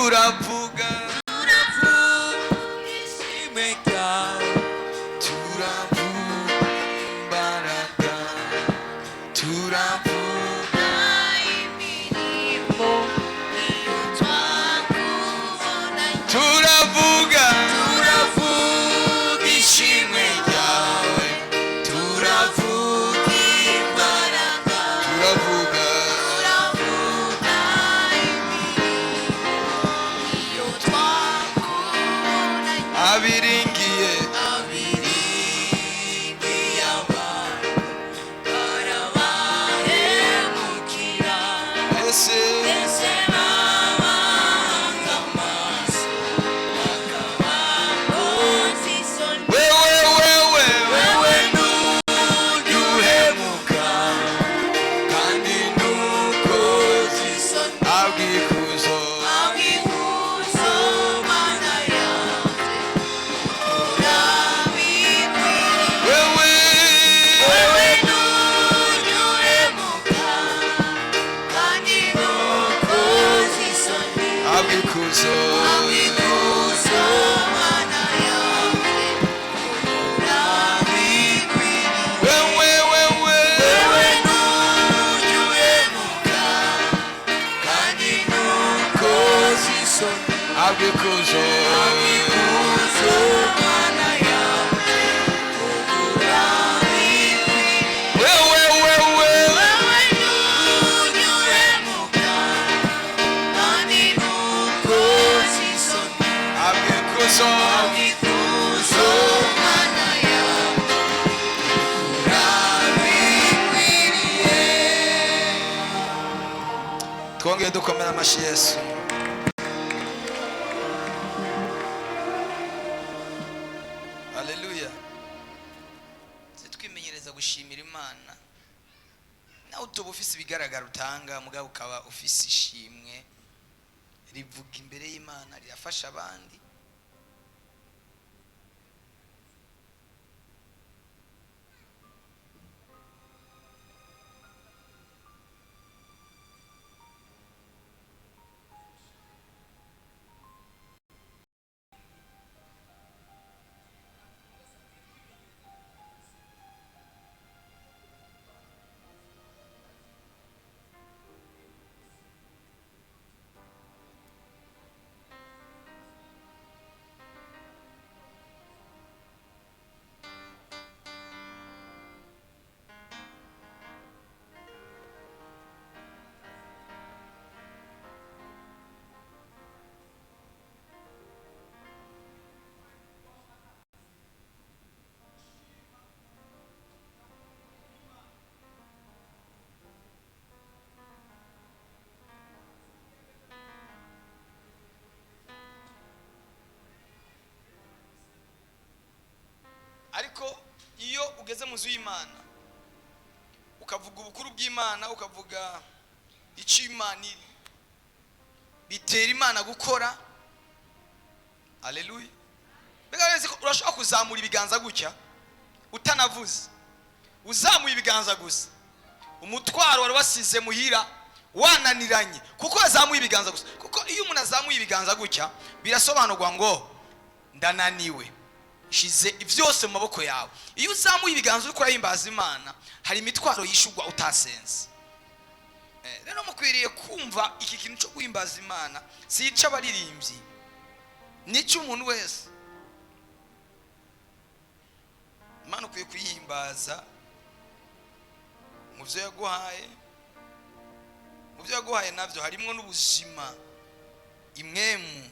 Turavuga, Turavuga ishimwe ryawe. Turavuga imbaraga, turavuga Imirimo iyo twakubonanye. Turavuga, Turavuga ishimwe ryawe, turavuga imbaraga. Turavuga, Turavuga imirimo iyo twakubonanye. Abiringiye, Abiringiye abantu barabahemukira. Ese Ese babanza amaso bakabakoza isoni. Wewe, wewe, Wewe ntujya uhemuka kandi ntukoze isoni. Abwikuzo, Abikuzo Mana yanjye, urabikwiriye. Wewe, Wewe ntujya uhemuka kandi ntukoze isoni. Abwikuzo, Abikuzo Mana yanjye, urabikwiriye. Wewe, wewe, Wewe ntujya uhemuka kandi ntukoze isoni. Abwikuzo, Abikuzo Mana yanjye, urabikwiriye. Wewe, wewe, Wewe ntujya uhemuka kandi ntukoze isoni. Abwikuzo, Abikuzo Mana yanjye, urabikwiriye. Twongeye dukomera amashyi Yesu. Haleluya. Twimenyereza gushimira Imana, nawe utuba ufise ibigaragara utanga, mugabo ukaba ufise ishimwe rivuga imbere y'Imana, rirafasha abandi. Ariko iyo ugeze mu nzu y'Imana, ukavuga ubukuru bw'Imana, ukavuga icyo Imana iri, bitera Imana gukora. Aleluya! Mbega uretse ko urashobora kuzamura ibiganza gutya utanavuze, uzamuye ibiganza gusa, umutwaro wari wasize muhira wananiranye kuko wazamuye ibiganza gusa. Kuko iyo umuntu azamuye ibiganza gutya, birasobanurwa ngo ndananiwe, shize byose mu maboko yawe. Iyo uzamuye ibiganza uriko urahimbaza Imana, hari imitwaro yishurwa utasenze. Rero mukwiriye kumva iki kintu cyo guhimbaza Imana si ic'abaririmbyi, ni icy'umuntu wese. Imana ukwiye kuyihimbaza mu byo yaguhaye. Mu byo yaguhaye nabyo harimo n'ubuzima, imwemu.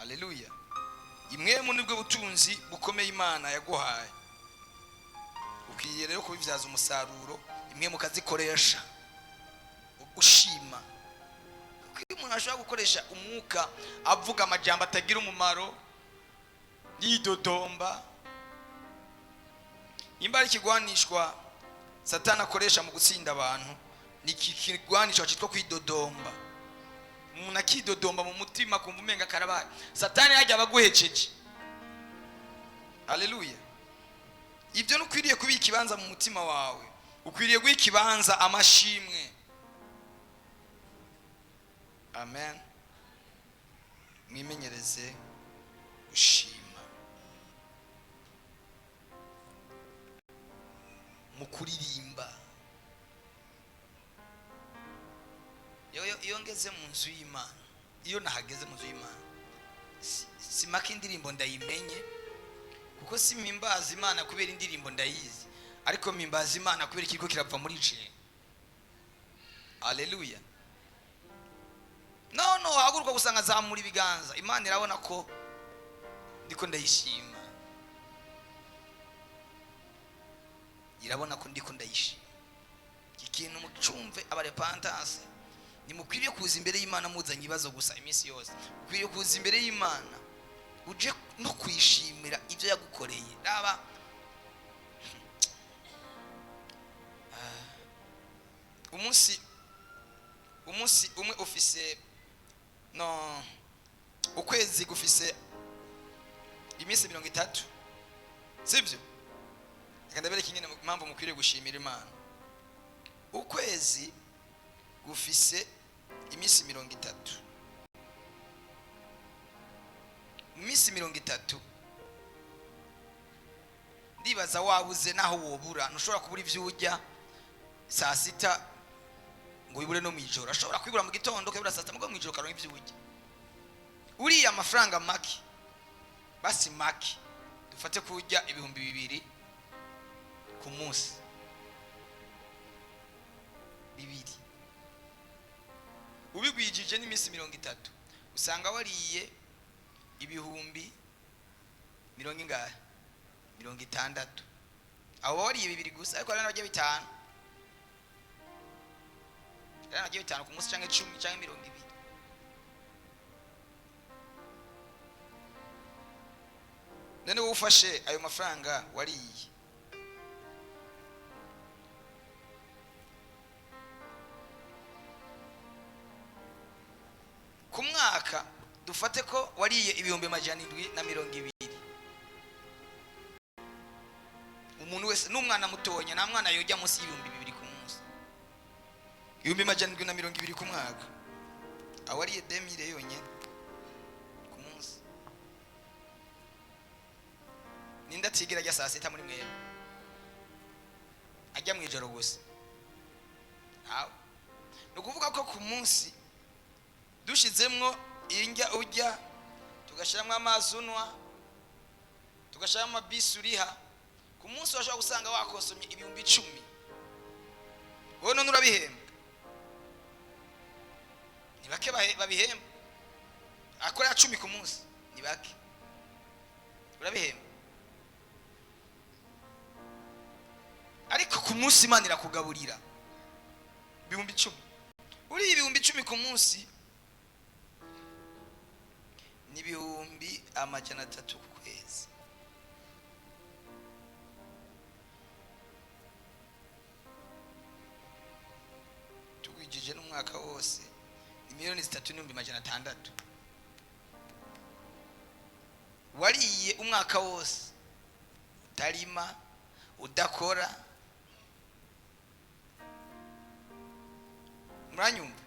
Aleluya! Imwemu nibwo butunzi bukomeye Imana yaguhaye. Ukwiye rero kubibyaza umusaruro, imwemu ukazikoresha ushima. Kuko iyo umuntu ashobora gukoresha umwuka avuga amajambo atagira umumaro, yidodomba, nimba ari ikigwanishwa Satani akoresha mu gutsinda abantu, ni iki kigwanishwa cyitwa kwidodomba. Umuntu akidodomba mu mutima, akumva umenga karabaye, Satani yajya abaguheceje. Haleluya! Ibyo ntukwiriye kubika ikibanza mu mutima wawe, ukwiriye guha ikibanza amashimwe. Amen. Mwimenyereze gushima mu kuririmba. Iyo ngeze mu nzu y'Imana, iyo nahageze mu nzu y'Imana, simaka indirimbo ndayimenye, kuko simpimbaza Imana kubera indirimbo ndayizi, ariko mpimbaza Imana kubera ikiriko kirava muri je. Haleluya. No haguruka gusa nkazamura ibiganza, Imana irabona ko ndiko ndayishima, irabona ko ndiko ndayishima. Iki kintu mucumve, abarepentance, ntimukwiriye kuza imbere y'Imana muzanye ibibazo gusa iminsi yose. Ukwiriye kuza imbere y'Imana uje no kwishimira ibyo yagukoreye. Raba umunsi umwe ufise, no ukwezi gufise iminsi 30, sibyo? Reka ndabereke ingene impamvu mukwiriye gushimira Imana. Ukwezi gufise iminsi 30. Mu minsi 30 ndibaza wabuze naho wobura, ntushobora kubura ivyo urya saa sita ngo wibure no mwijoro. Ashobora kwibura mu gitondo ukabura saa sita, mugo mwijoro ukaronka ivyo urya. Uriya amafaranga make, basi make, dufate kurya 2000 ku munsi, bibiri ubigwijije n'iminsi 30, usanga wariye ibihumbi mirongo ingahe? 60. Aho wariye bibiri gusa, ariko hari n'abarya 5, hari n'abarya 5 ku munsi, canke 10, canke 20. None wowe ufashe ayo mafaranga wariye, ku mwaka dufate ko wariye 720,000. Umuntu wese n'umwana mutonya, nta mwana yojya munsi y'ibihumbi bibiri ku munsi. 720,000 ku mwaka, aho wariye 2000 yonyine ku munsi. Ninde atigera ajya saa sita muri mwebwe? Ajya mu ijoro gusa? Ntawe. Ni ukuvuga ko ku munsi dushizemwo indya urya, tugashiramwo amazi unwa, tugashiramwo amabisi uriha, ku munsi washobora gusanga wakosomye 10,000. Wowe none urabihembwa? Ni bake babihemba. Akorera 10 ku munsi ni bake. Urabihemba? Ariko ku munsi Imana irakugaburira 10,000. Uriye 10,000 ku munsi ni 300,000 ku kwezi. Tugwijije n'umwaka wose ni 3,600,000. Wariye umwaka wose utarima, udakora. Muranyumva?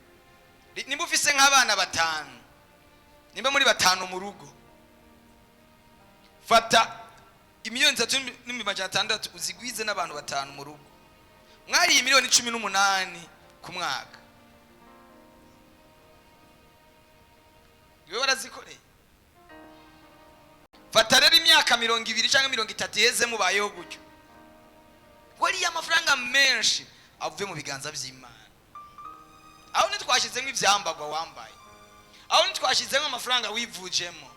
Nimba ufise nk'abana 5, nimba muri 5 mu rugo, fata 3,600,000 uzigwize n'abantu 5 mu rugo, mwariye 18,000,000 ku mwaka. Iwe warazikoreye. Fata rero imyaka 20 canke 30 iheze mubayeho gutyo, wariye amafaranga menshi avuye mu biganza vy'Imana. Aho ntitwashizemwo ivyambagwa wambaye, aho ntitwashizemwo amafaranga wivujemo.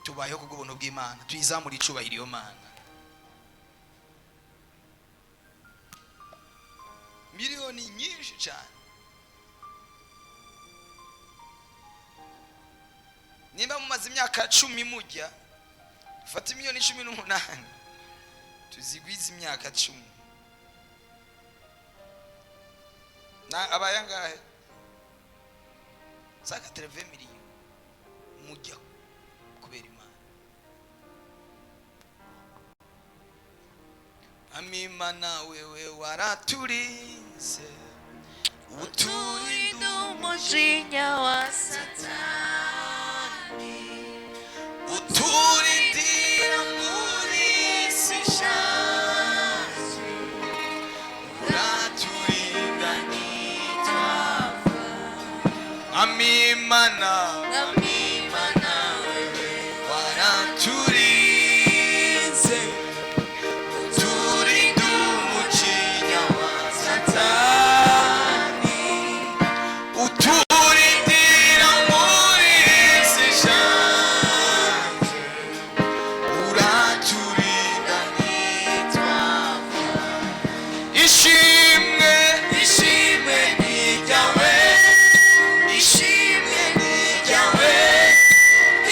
Tubayeho kubw'ubuntu bw'Imana, tuyizamure icubahiro iyo Mana. Miliyoni nyinshi cyane. Nimba mumaze imyaka 10 mujya, fata 18,000,000 tuzigwize imyaka 10. Na abaye angahe? Saka 30 miliyoni mujya kubera Imana. Amimana wewe waraturinze, uturinda. Umujinya wa Satani, Uturindira muri isi ishaje, uraturinda ntitwapfa. Amimana, Mwami wewe, waraturinze, uturinda umujinya wa Satani, uturindira muri isi ishaje, uraturinda ntitwapfa. Ishimwe, Ishimwe ni iryawe, ishimwe ni iryawe,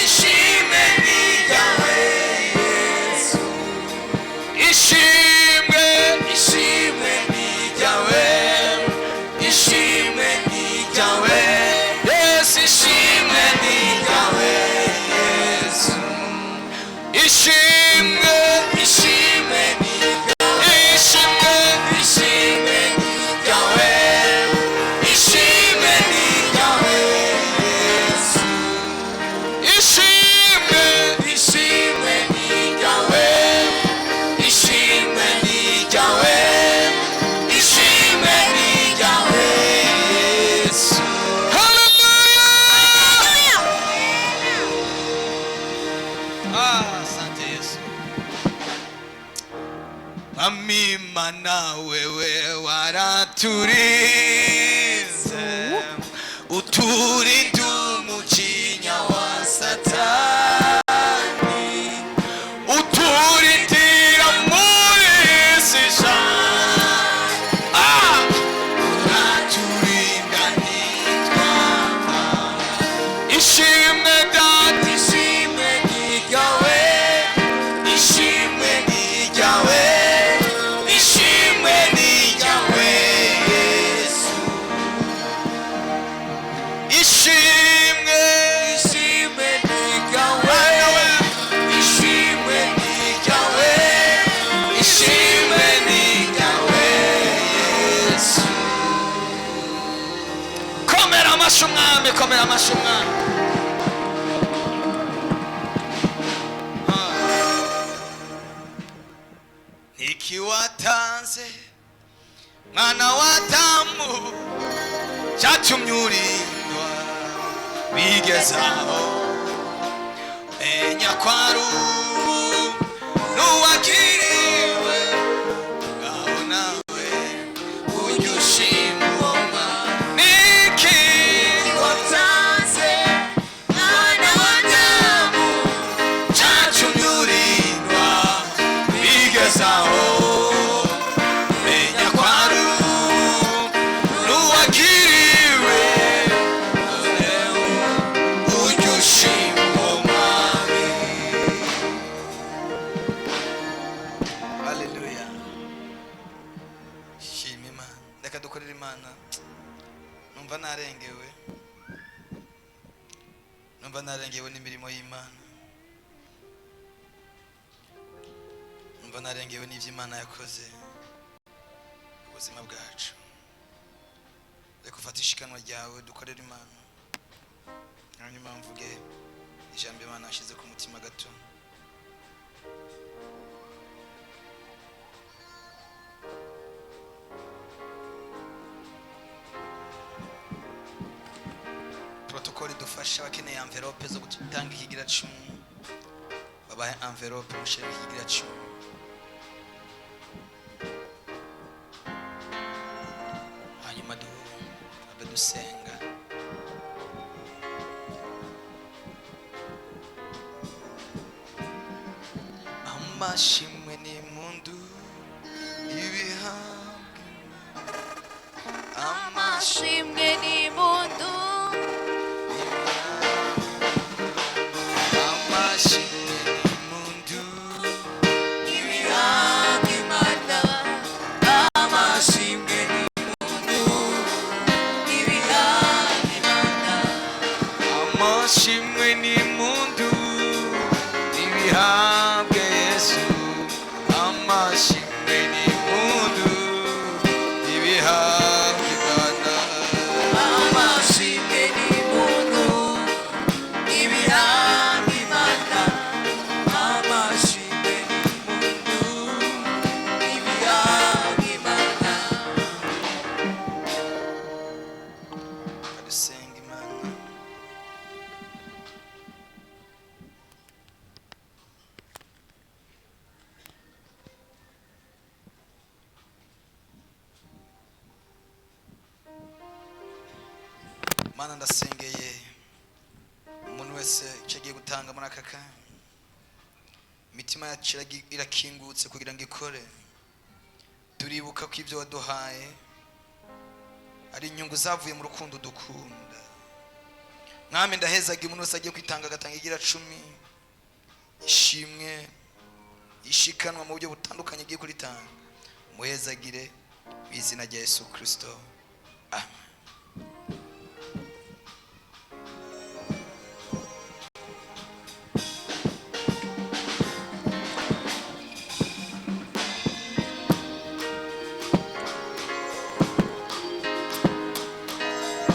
ishimwe ni iryawe Yesu. Ishimwe, Ishimwe ni iryawe, ishimwe ni iryawe, Yesu, ishimwe ni iryawe Yesu. Ishimwe, Ishimwe ni iryawe, ishimwe, ishimwe ni iryawe, ishimwe ni iryawe Yesu. Ishimwe, Ishimwe ni iryawe, ishimwe ni iryawe, ishimwe ni iryawe Yesu. Haleluya! Ah, asante Yesu. Amimana, wewe waraturinze, uturinda umujinya wa Satani, uturindira muri isi ishaje. Ah! Uraturinda ntitwapfa. Ishimwe Data, Ishimwe ni iryawe, ishimwe ni iryawe, ishimwe ni iryawe Yesu. Ishimwe, Ishimwe ni iryawe, ishimwe ni iryawe, ishimwe ni iryawe Yesu. Komera amashyi umwami, komera amashyi umwami. Ah. Niki watanze, mwana wa Adamu, cyatumye urindwa bigezaho? Menya ko ari ubu n'uwakiriwe, ngaho nawe ujye ushima uwo mwana. Niki Watanze mwana wa Adamu, cyatumye urindwa bigezaho? Menya ko ari ubu n'uwakiriwe, ujye ushima uwo mwami. Haleluya! Shima Imana. Reka dukorere Imana. Numva narengewe, numva narengewe n'imirimo y'Imana, numva narengewe n'ibyo Imana yakoze mu buzima bwacu. Reka ufate ishikanwa ryawe, dukorere Imana, hanyuma mvuge ijambo Imana yashyize ku mutima gato. Protokoli idufasha, abakeneye envelope zo gutanga ikigira cumi, babahe envelope mushyiremo ikigira cumi. Hanyuma abe dusenga. Amashimwe n'impundu ibihabwa Amashimwe n'impundu, amashimwe n'impundu ibihabwa Imana. Amashimwe n'impundu, ibihabwa Imana. Amashimwe n'impundu ibihabwe Yesu, amashimwe n'impundu ibihabwe Imana. Amashimwe Mana, ndasengeye umuntu wese icyo agiye gutanga muri aka kanya. Imitima yacu irakingutse kugira ngo ikore. Turibuka ko ibyo waduhaye ari inyungu zavuye mu rukundo dukunda. Mwami, ndahezaga umuntu wese agiye kwitanga, agatanga igira cumi, ishimwe, ishikanwa mu buryo butandukanye agiye kuritanga. Muhezagire mu izina rya Yesu Kirisito, amen.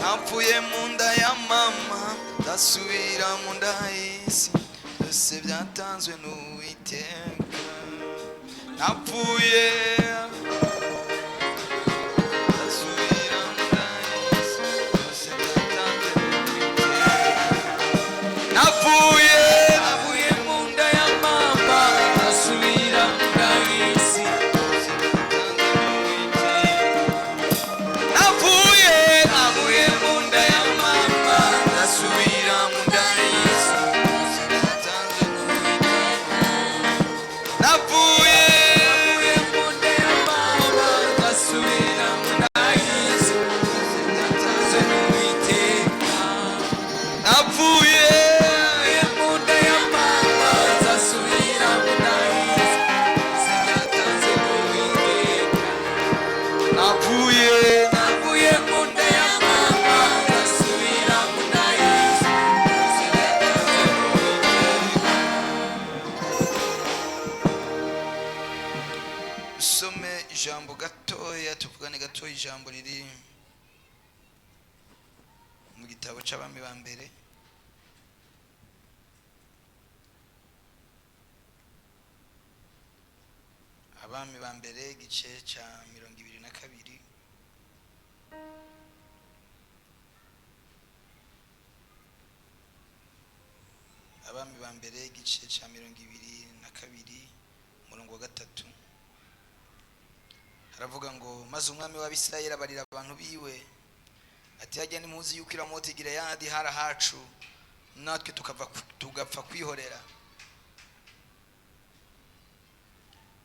Napfuye mu nda ya mama, ndasubira mu nda y'isi, byose byatanzwe n'Uwiteka. Napfuye, ndasubira mu nda y'isi, byose byatanzwe n'Uwiteka. Napfuye. Navuye mu nda ya mama, asubira mu nda y'isi, byose byatanzwe n'Uwiteka. Napfuye. Navuye mu nda ya mama, asubira mu nda y'isi, byose byatanzwe n'Uwiteka. Napfuye. Navuye mu nda ya mama, asubira mu nda y'isi, byose byatanzwe n'Uwiteka. Napfuye. Navuye mu nda ya mama, asubira mu nda y'isi, byatanze n'Uwiteka. Napfuye. Navuye mu nda ya mama, asubira mu nda y'isi, byatanze n'Uwiteka. Usome ijambo gatoya, tuvugane gatoya ijambo riri mu gitabo c'Abami ba Mbere, Abami ba Mbere, igice ca 22. Abami ba Mbere, igice ca 22, umurongo wa 3, haravuga ngo: "Maze umwami w'Abisirayeli abarira abantu biwe ati: 'Hajya nimuzi yuko i Ramoti Gileyadi hari ahacu, natwe tukava tugapfa kwihorera,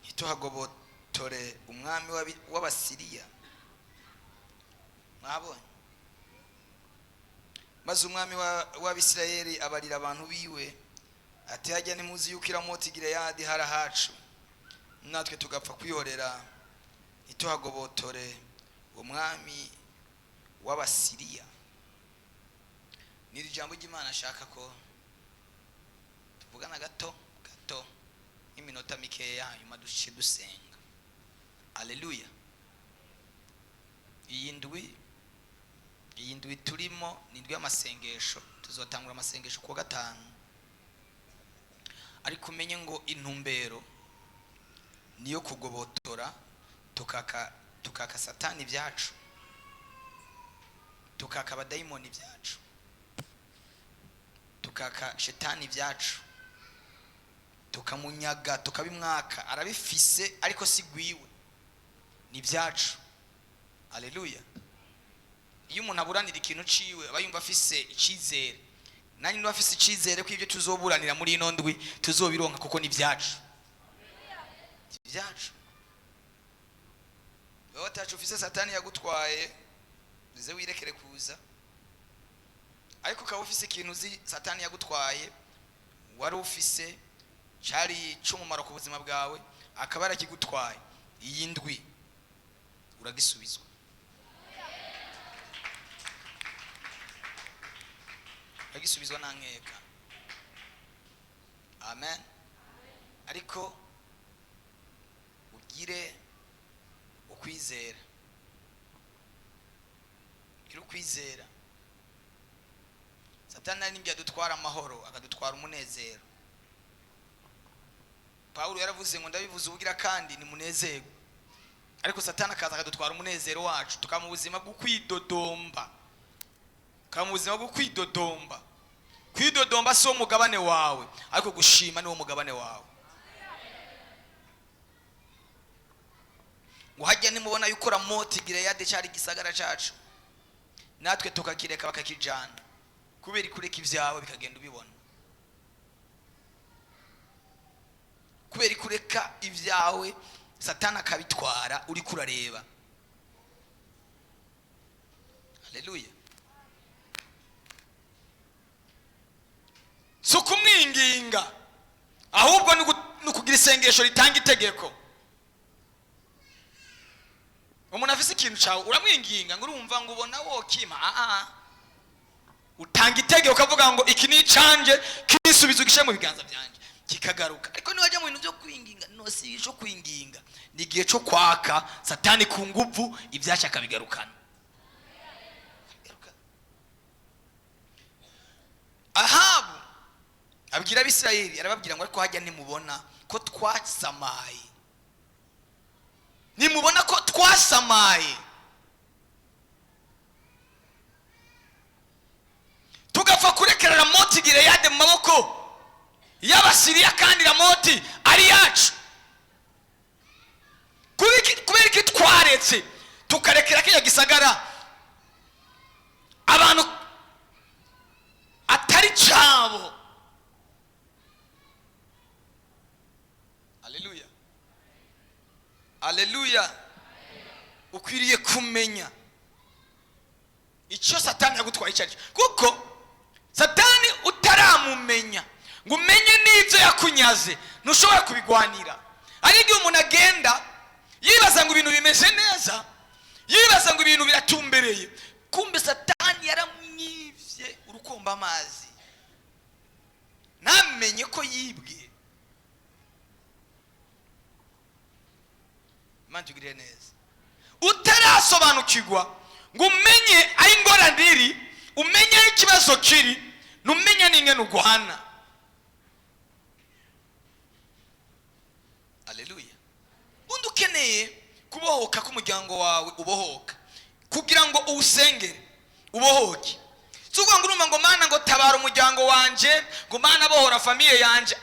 ntituhagobotore umwami w'Abasiriya?'" Mwabonye? "Maze umwami w'Abisirayeli abarira abantu biwe ati: 'Hajya nimuzi yuko i Ramoti Gileyadi hari ahacu, natwe tugapfa kwihorera, ntituhagobotore umwami w'Abasiriya?'" Ni iri jambo ry'Imana ashaka ko tuvugana gato gato, nk'iminota mikeya, hanyuma duce dusenga. Aleluya! Iyi ndwi turimo ni indwi y'amasengesho. Tuzatangura amasengesho kuwa gatanu, ariko umenye ngo intumbero niyo kugobotora, tukaka Satani ibyacu, tukaka abadayimoni ibyacu, tukaka shetani ibyacu, tukamunyaga, tukabimwaka. Arabifise ariko si gwiwe, ni ibyacu. Aleluya! Iyo umuntu aburanira ikintu ciwe, aba yumva afise icyizere. Nanjye niba afise icyizere ko ibyo tuzoburanira muri ino ndwi tuzobironka, kuko ni ibyacu, ibyacu. Wowe atacu ufise, Satani yagutwaye, uze wirekere kuza. Ariko ukaba ufise ikintu uzi Satani yagutwaye, wari ufise, cyari cy'umumaro ku buzima bwawe, akaba yarakigutwaye, iyi ndwi uragisubizwa, uragisubizwa nta nkeka. Amen. Ariko ugire ukwizera, ugire ukwizera. Satani hari n'igihe adutwara amahoro, akadutwara umunezero. Pawulo yaravuze ngo: "Ndabivuze ubugira kandi, nimunezerwe." Ariko Satani akaza akadutwara umunezero wacu, tukaba mu buzima bwo kwidodomba, tukaba mu buzima bwo kwidodomba. Kwidodomba si wo mugabane wawe, ariko gushima ni wo mugabane wawe. Ngo: "Hajya nimubona yuko Ramoti Gileyadi cyari igisagara cacu, Natwe tukakireka bakakijana. Kubera kureka ibyawe bikagenda ubibona, kubera kureka ibyawe Satani akabitwara uri kurareba. Haleluya. Si ukumwinginga, ahubwo ni ukugira isengesho ritanga itegeko. Umuntu afise ikintu cyawe uramwinginga ngo urumva ngo ubona wokima, utanga itegeko ukavuga ngo iki ni icanje, kisubiza ugishyire mu biganza byanjye, kikagaruka. Ariko niwajya mu bintu byo kwinginga, no si ico kwinginga, ni igihe cyo kwaka Satani ku nguvu ibyacu akabigarukana. Ahabu abwira Abisirayeli, arababwira ngo ariko hajya nimubona ko twasamaye, nimubona ko twasamaye tugapfa kurekera Ramoti Gileyadi mu maboko y'Abasiriya, kandi Ramoti ari yacu. Kubera iki twaretse tukarekera kiriya gisagara abantu atari cabo? Haleluya, haleluya. Ukwiriye kumenya icyo Satani yagutwaye icyo ari cyo, kuko Satani utaramumenya ngo umenye n'ibyo yakunyaze ntushobora kubigwanira. Ariko igihe umuntu agenda yibaza ngo ibintu bimeze neza, yibaza ngo ibintu biratumbereye, kumbe Satani yaramwibye urukomba amazi, ntamenye ko yibwe. Imana itugirire neza. Utarasobanukirwa ngo umenye aho ingorane iri, umenye aho ikibazo kiri, ntumenye n'ingene urwana. Haleluya. Undi ukeneye kubohoka k'umuryango wawe, ubohoka kugira ngo uwusengere ubohoke. Si ukuvuga ngo urumva ngo Mana ngo tabara umuryango wanje, ngo Mana bohora famille yanje.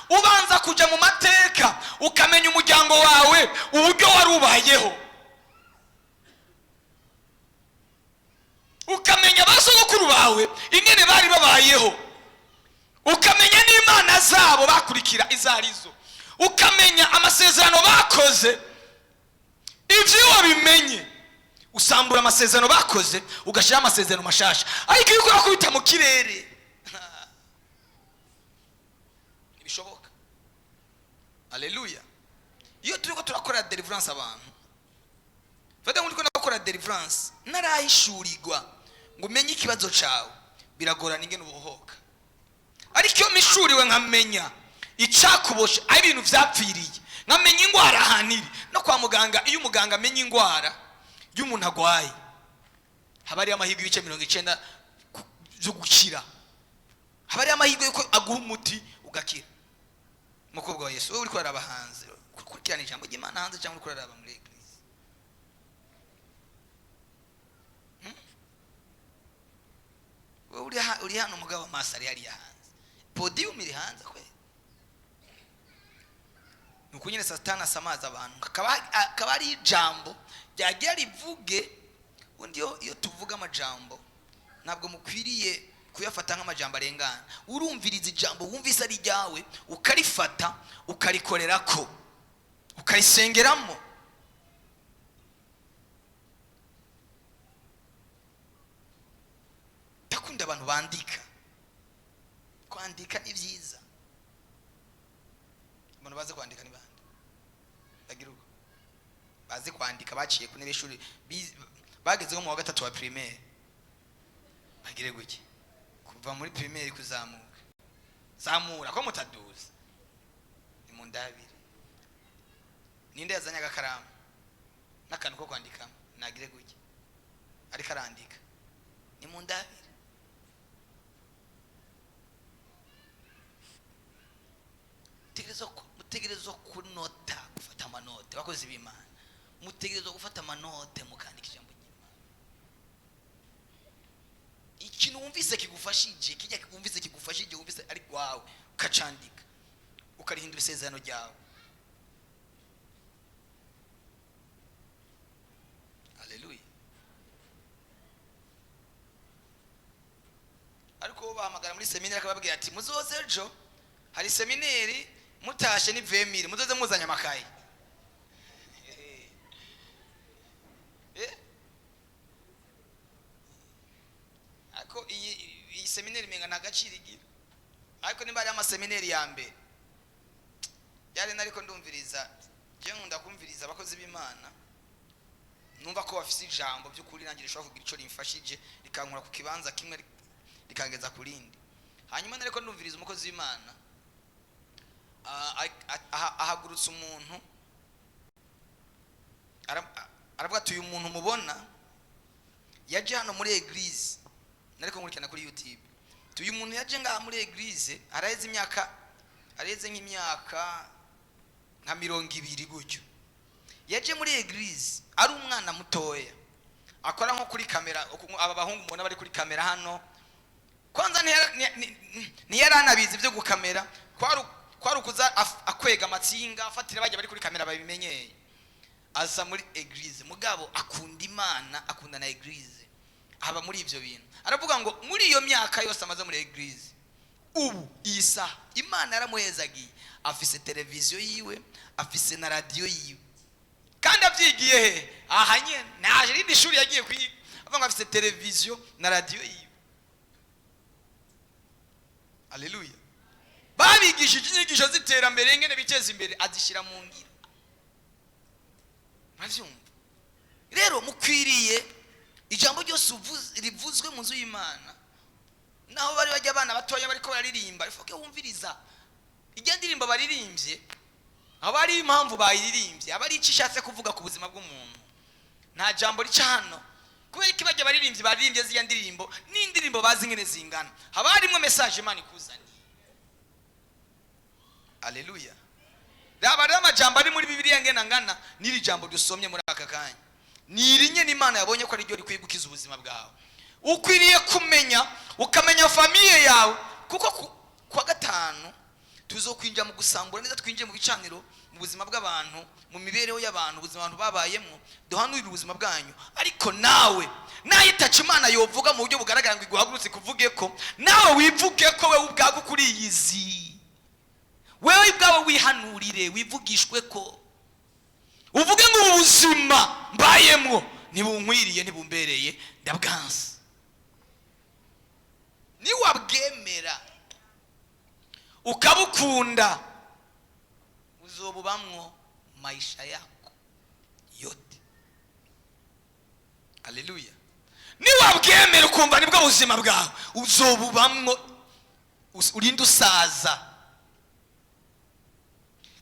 Ubanza kuja mu mateka ukamenya umuryango wawe uburyo wari ubayeho, ukamenya basogokuru bawe ingene bari babayeho, ukamenya n'imana zabo bakurikira izo arizo, ukamenya amasezerano bakoze. Ivyo wabimenye usambura amasezerano bakoze ugashyiraho amasezerano mashasha. Ariko iyo ukora kubita mu kirere ntibishoboka. Haleluya. Iyo turiko turakora deliverance abantu, fata ngo ndiko ndakora deliverance narahishurirwa ngo umenye ikibazo cawe, biragorana ingene ubohoka. Ariko iyo mishuriwe nkamenya icakuboshe, aho ibintu vyapfiriye, nkamenya ingwara ahantu iri. No kwa muganga, iyo umuganga amenya ingwara y'umuntu agwaye, haba hariyo amahirwe ibice 90 byo gukira, haba hariyo amahirwe yuko aguha umuti ugakira. Umukobwa wa Yesu, wowe uriko uraraba hanze, ukurikirana ijambo ry'Imana hanze cyangwa uriko uraraba muri eglise? Wowe uri hano, umugabo amaso ari hariya hanze, podium iri hanze kwe. Nuko nyine Satani asamaza abantu, akaba ari ijambo ryagira rivuge. Ubundi iyo tuvuga amajambo ntabwo mukwiriye kuyafata nk'amajambo arengana. Urumviriza ijambo wumvise ari ryawe, ukarifata ukarikorerako, ukarisengeramo. Ndakunda abantu bandika, kwandika ni byiza. Abantu bazi kwandika ni bande? Bagira uko bazi kwandika, baciye ku ntebe y'ishuri, bagezeho mu wa 3 wa primaire, bagire guki kuva muri primaire kuzamuka, zamura ko mutaduza ni mu ndabire. Ninde yazanye agakaramu n'akantu ko kwandikamo? Nagire guki ariko arandika, ni mu ndabire. Mutegerezwa kunota, gufata amanote. Bakozi b'Imana, mutegerezwa gufata amanote mukandika ijambo ry'Imana. Ikintu wumvise kigufashije, kijya wumvise kigufashije, wumvise ari kwawe, ukacandika, ukarihindura isezerano ryawe. Haleluya. Bahamagara muri seminari, akababwira ati: "Muzoze ejo, hari seminari, mutashe ni 20 000, muzoze muzanye amakaye." Eh? Ariko iyi seminari menga nta gaciro igira, ariko nimba ari amaseminari ya mbere byari. Nariko ndumviriza, je nkunda kumviriza abakozi b'Imana numva ko bafise ijambo by'ukuri, nanjye rishobora kugira ico rimfashije, rikankura ku kibanza kimwe rikangeza ku rindi. Hanyuma nariko ndumviriza umukozi w'Imana, ahagurutsa umuntu, aravuga ati: "Uyu muntu mubona yaje hano muri église." Nariko nkurikirana kuri YouTube. Ati: "Uyu muntu yaje ngaha muri église, araheze imyaka, araheze nk'imyaka nka 20 gutyo. Yaje muri église ari umwana mutoya, akora nko kuri kamera, aba bahungu mubona bari kuri kamera hano. Kwanza ntiyari anabizi ibyo gukamera, kwari ukuza akwega amatsinga, afatira bajya bari kuri kamera babimenyeye. Aza muri église, mugabo akunda Imana, akunda na église, aba muri ibyo bintu. Aravuga ngo muri iyo myaka yose amaze muri église, ubu iyi saha Imana yaramuhezagiye, afise televiziyo yiwe, afise na radiyo yiwe, kandi abyigiye he? Aha nyene, ntaje irindi shuri yagiye kwiga. Avuga ngo afise televiziyo na radiyo yiwe. Aleluya! Babigishije inyigisho z'iterambere, ingene biteza imbere, azishyira mu ngiro. Murabyumva rero, mukwiriye ijambo ryose rivuzwe mu nzu y'Imana, naho bari bajya abana batoya bariko bararirimba, ifoke wumviriza ijya ndirimbo baririmbye, haba hari impamvu bayiririmbye, aba ari icyo ishatse kuvuga ku buzima bw'umuntu. Nta jambo rica hano kubera ko bajya baririmbyi baririmbye ziriya ndirimbo n'indirimbo bazi ingene zingana, haba harimo message Imana ikuzaniye. Aleluya! Raba rero amajambo ari muri Bibiliya ngena ngana n'iri jambo dusomye muri aka kanya, ni iri nyene Imana yabonye ko ari ryo rikwiye gukiza ubuzima bwawe. Ukwiriye kumenya, ukamenya famille yawe, kuko kuwa gatanu tuzokwinjira mu gusambura neza, twinjiye mu bicaniro, mu buzima bw'abantu, mu mibereho y'abantu, ubuzima abantu babayemo, duhanurire ubuzima bwanyu. Ariko nawe nayo itaca Imana yovuga mu buryo bugaragara ngo iguhagurutse kuvuge ko nawe wivuge ko wewe ubwawe ukuriyizi, wewe ubwawe wihanurire, wivugishwe ko uvuge ngo: "Ubu buzima mbayemwo ntibunkwiriye, ntibumbereye, ndabwanse." Niwabwemera ukabukunda, uzobubamwo maisha yako yote. Aleluya! Niwabwemera ukumva nibwo buzima bwawe, uzobubamwo urinde usaza.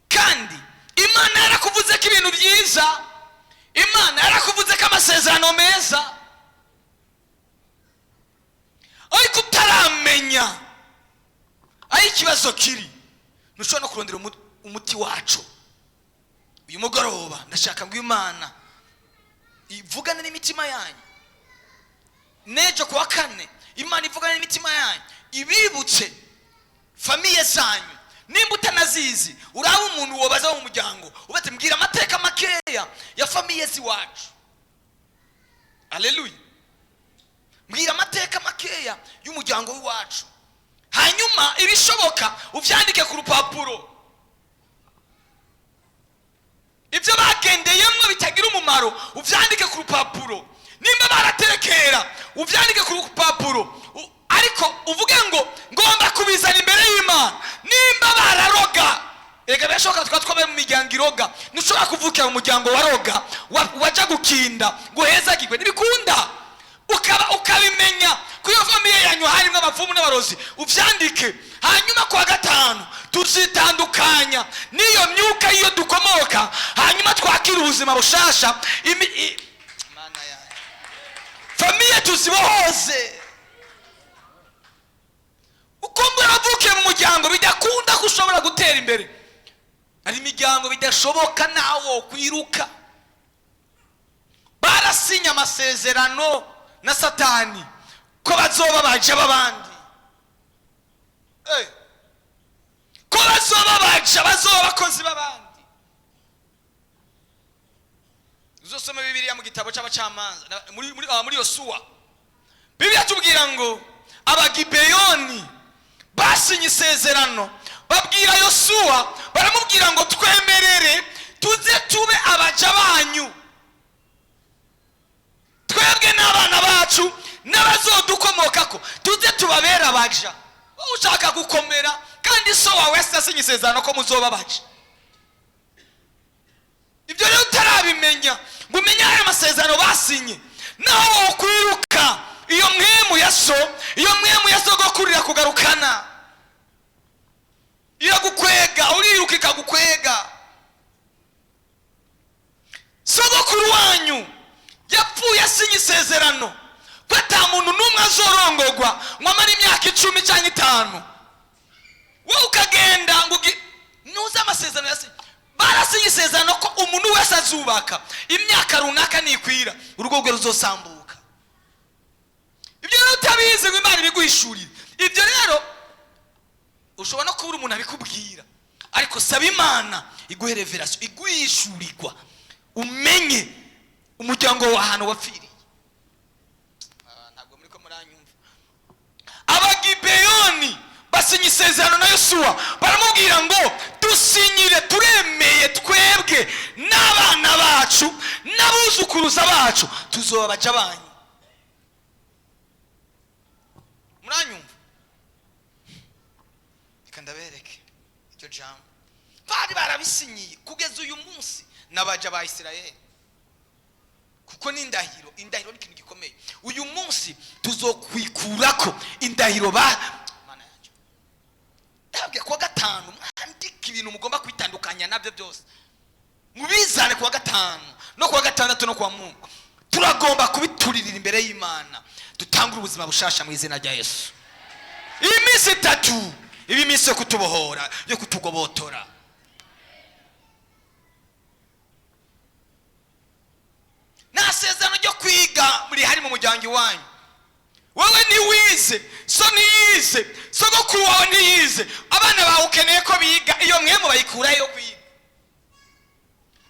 Kandi Imana yarakuvuze ko ibintu byiza, Imana yarakuvuze ko amasezerano meza, ariko utaramenya aho ikibazo kiri, ntushobora no kurondera umuti wacu. Uyu mugoroba ndashaka ngo Imana ivugane n'imitima yanyu. N'ejo kuwa kane Imana ivugane n'imitima yanyu, ibibutse famille zanyu. Nimba utanazizi, uraba umuntu wobaza wo mu muryango, ubati: "Mbwira amateka makeya ya famille z'iwacu." Aleluya! "Mbwira amateka makeya y'umuryango w'iwacu." Hanyuma ibishoboka uvyandike ku rupapuro, ibyo bagendeyemo bitagira umumaro uvyandike ku rupapuro. Nimba baraterekera, uvyandike ku rupapuro. Ariko uvuge ngo: "Ngomba kubizana imbere y'Imana." Nimba bararoga, reka birashoboka tukaba twabaye mu miryango iroga. Ntushobora kuvukira mu muryango waroga, waja gukinda ngo uhezagirwe, ntibikunda. Ukaba ukabimenya ko iyo famille yanyu harimo abapfumu n'abarozi, uvyandike. Hanyuma kuwa gatanu tuzitandukanya n'iyo myuka iyo dukomoka, hanyuma twakira ubuzima bushasha. Mana yanjye, famille tuzibohoze. Ukumva uravukiye mu muryango bidakunda ko ushobora gutera imbere, hari imiryango bidashoboka nawo kwiruka, barasinye amasezerano na Satani ko bazoba baja b'abandi. Ko bazoba baja, bazoba abakozi b'abandi. Uzosome Bibiliya mu gitabo cy'Abacamanza, muri Yosuwa, Bibiliya tubwira ngo Abagibeyoni basinye isezerano, babwira Yosuwa, baramubwira ngo: "Twemerere tuze tube abaja banyu, twebwe n'abana bacu n'abazodukomokako, tuze tubabere abaja." Wowe ushaka gukomera kandi so wawe asinye isezerano ko muzoba abaja. Ibyo rero utarabimenya ngo umenye aya masezerano basinye, naho wowe ukwiruka, iyo mpwemu ya so, iyo mpwemu ya sogokurira kugarukana, iragukwega, uriruka ikagukwega. Sogokuru wanyu yapfuye asinye isezerano ko ata muntu n'umwe azorongogwa ngo amare imyaka 10 cyangwa 5. Wowe ukagenda ngo ntuzi amasezerano yasinye. Barasinye isezerano ko umuntu wese azubaka, imyaka runaka nikwira, urugo rwe ruzosambuka. Ibyo rero utabizi ngo Imana ibiguhishurire, ibyo rero ushobora no kubura umuntu abikubwira, ariko saba Imana iguhe révélation, iguhishurirwa, umenye umuryango wawe ahantu wapfiriye. Ntabwo muri ko muranyumva. Abagibeyoni basinya isezerano na Yosuwa, baramubwira ngo: "Dusinyire, turemeye, twebwe n'abana bacu n'abuzukuruza bacu tuzoba abaja banyu." Muranyumva? Reka ndabereke iryo jambo. Bari barabisinyiye, kugeza uyu munsi n'abaja ba Isirayeli, kuko ni indahiro. Indahiro ni ikintu gikomeye. Uyu munsi tuzokwikurako indahiro ba Mana yanjye. Ndababwira, kuwa gatanu mwandike ibintu mugomba kwitandukanya nabyo byose, mubizane kuwa gatanu no kuwa gatandatu no kuwa Mungu. Turagomba kubituririra imbere y'Imana, dutangure ubuzima bushasha mu izina rya Yesu. Iyi minsi 3 iba iminsi yo kutubohora, yo kutugobotora. Nta sezerano ryo kwiga rihari mu muryango iwanyu. Wowe ntiwize, so ntiyize, sogokuru wawe ntiyize, abana bawe ukeneye ko biga. Iyo mpwemu bayikurayo kwiga?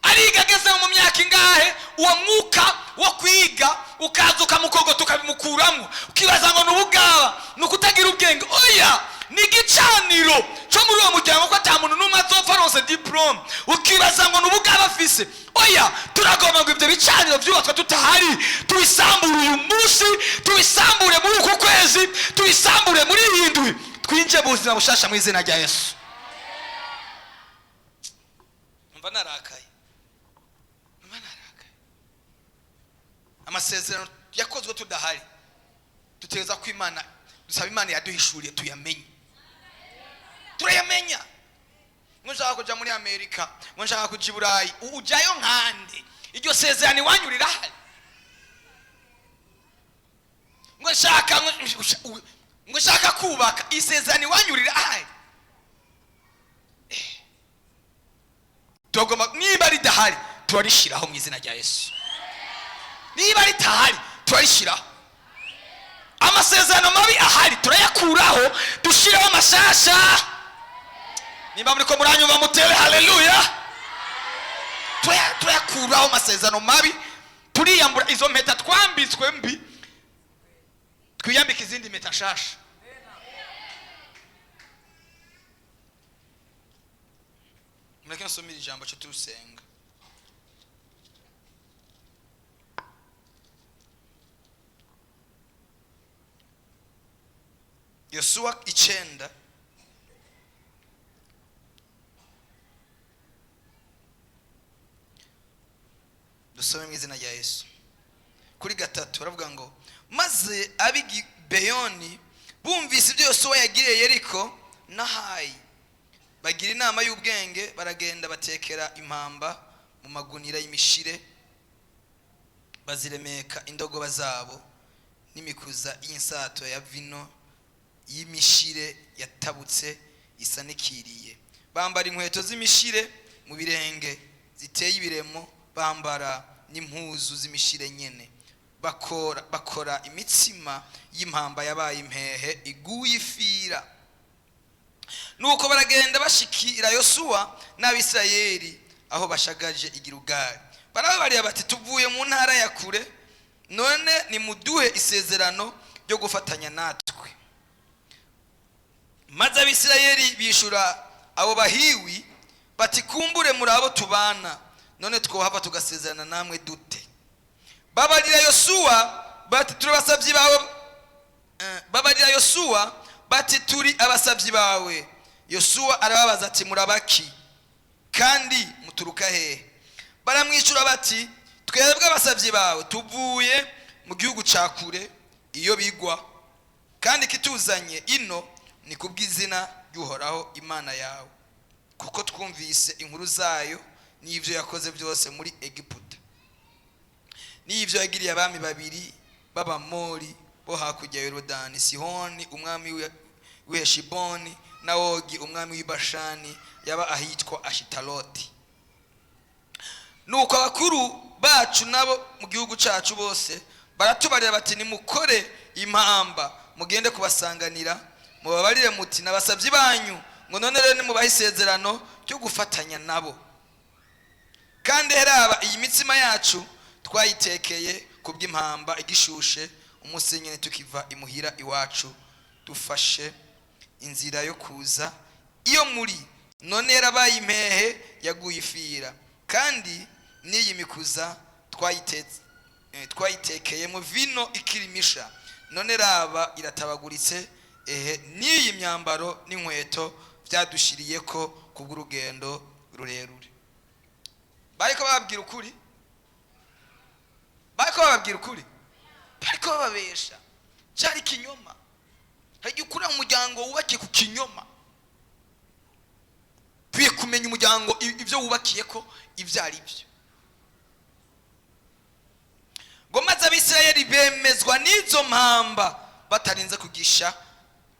Ariga ageze mu myaka ingahe, uwo mwuka wo kwiga ukaza ukamukogota, ukabimukuramo, ukibaza ngo ni ubugaba, ni ukutagira ubwenge. Oya, ni igicaniro cyo muri uwo muryango ko ata muntu n'umwe azopfa aronse diplôme, ukibaza ngo ni ubugaba afise. Oya, turagomba ngo ibyo bicaniro byubatswe tutahari tubisambure uyu munsi, tubisambure muri uku kwezi, tubisambure muri iyi ndwi, twinjiye mu buzima bushasha mu izina rya Yesu. Mva narakaye, mva narakaye. Amasezerano yakozwe tudahari, dutegereza ko Imana, dusaba Imana yaduhishuriye, tuyamenye. Turayamenya. Ngo nshaka kuja muri Amerika, ngo nshaka kuja i Burayi, ujyayo nkande? Iryo sezerano iwanyu rirahari? Ngo nshaka kubaka, isezerano iwanyu rirahari? Tugomba, niba ridahari turarishiraho mu izina rya Yesu. Niba ritahari turarishiraho. Amasezerano mabi ahari turayakuraho, dushireho amashasha. Nimba muri ko muranyumva, mutere haleluya. Turayakuraho amasezerano mabi, turiyambura izo mpeta twambitswe mbi, twiyambika izindi mpeta nshasha. Mureke nsomere ijambo cyo turusenga. Yosuwa 9. Dusome mu izina rya Yesu. Kuri 3 baravuga ngo: "Maze ab'Igibeyoni bumvise ibyo Yosuwa yagiriye Yeriko na Hayi, bagira inama y'ubwenge, baragenda batekera impamba mu magunira y'imishire, baziremeka indogoba zabo n'imikuza y'insato ya vino y'imishire yatabutse isa n'ikiriye, bambara inkweto z'imishire mu birenge ziteye ibiremo, bambara n'impuzu z'imishire nyene, bakora imitsima y'impamba yabaye impehe iguye ifira. Nuko baragenda bashikira Yosuwa n'Abisirayeli aho bashagaje i Gilugali, barababarira bati: 'Tuvuye mu ntara ya kure, none nimuduhe isezerano ryo gufatanya natwe.'" Maze Abisirayeli bishura abo Bahiwi bati: "Kumbure muri abo tubana, none twohava tugasezerana namwe dute?" Babarira Yosuwa bati: "Turi abasabyi bawe." Babarira Yosuwa bati: "Turi abasabyi bawe." Yosuwa arababaza ati: "Murabaki kandi muturuka hehe?" Baramwishyura bati: "Twebwe abasabyi bawe tuvuye mu gihugu cya kure iyo bigwa, kandi kituzanye ino ni kubw'izina ry'Uhoraho Imana yawe, kuko twumvise inkuru zayo n'ibyo yakoze byose muri Egiputa, n'ibyo yagiriye abami babiri b'Abamori bo hakurya ya Yorodani, Sihoni umwami w'i Heshiboni na Ogi umwami w'i Bashani yaba ahitwa Ashitaroti. Nuko abakuru bacu nabo mu gihugu cyacu bose baratubarira bati: 'Nimukore impamba, mugende kubasanganira, mubabarire muti: N'abasabyi banyu, ngo none rero nimubahe isezerano ryo gufatanya nabo.' Kandi heraba, iyi mitsima yacu twayitekeye ku bw'impamba igishushe umunsi nyine tukiva imuhira iwacu, dufashe inzira yo kuza iyo muri. None yarabaye impehe, yaguye ifira. Kandi n'iyi mikuza twayitekeyemo vino ikiri misha, none raba iratabaguritse. Ehe n'iyi myambaro n'inkweto byadushiriye ko kubw'urugendo rurerure." Bariko bababwira ukuri? Bariko bababwira ukuri? Bariko bababesha. Cyari ikinyoma. Hari igihe ukurira mu muryango wubakiye ku kinyoma. Ukwiye kumenya umuryango ibyo wubakiye ko ibyo ari byo. Ngo maze Abisirayeli bemezwa n'izo mpamba batarinze kugisha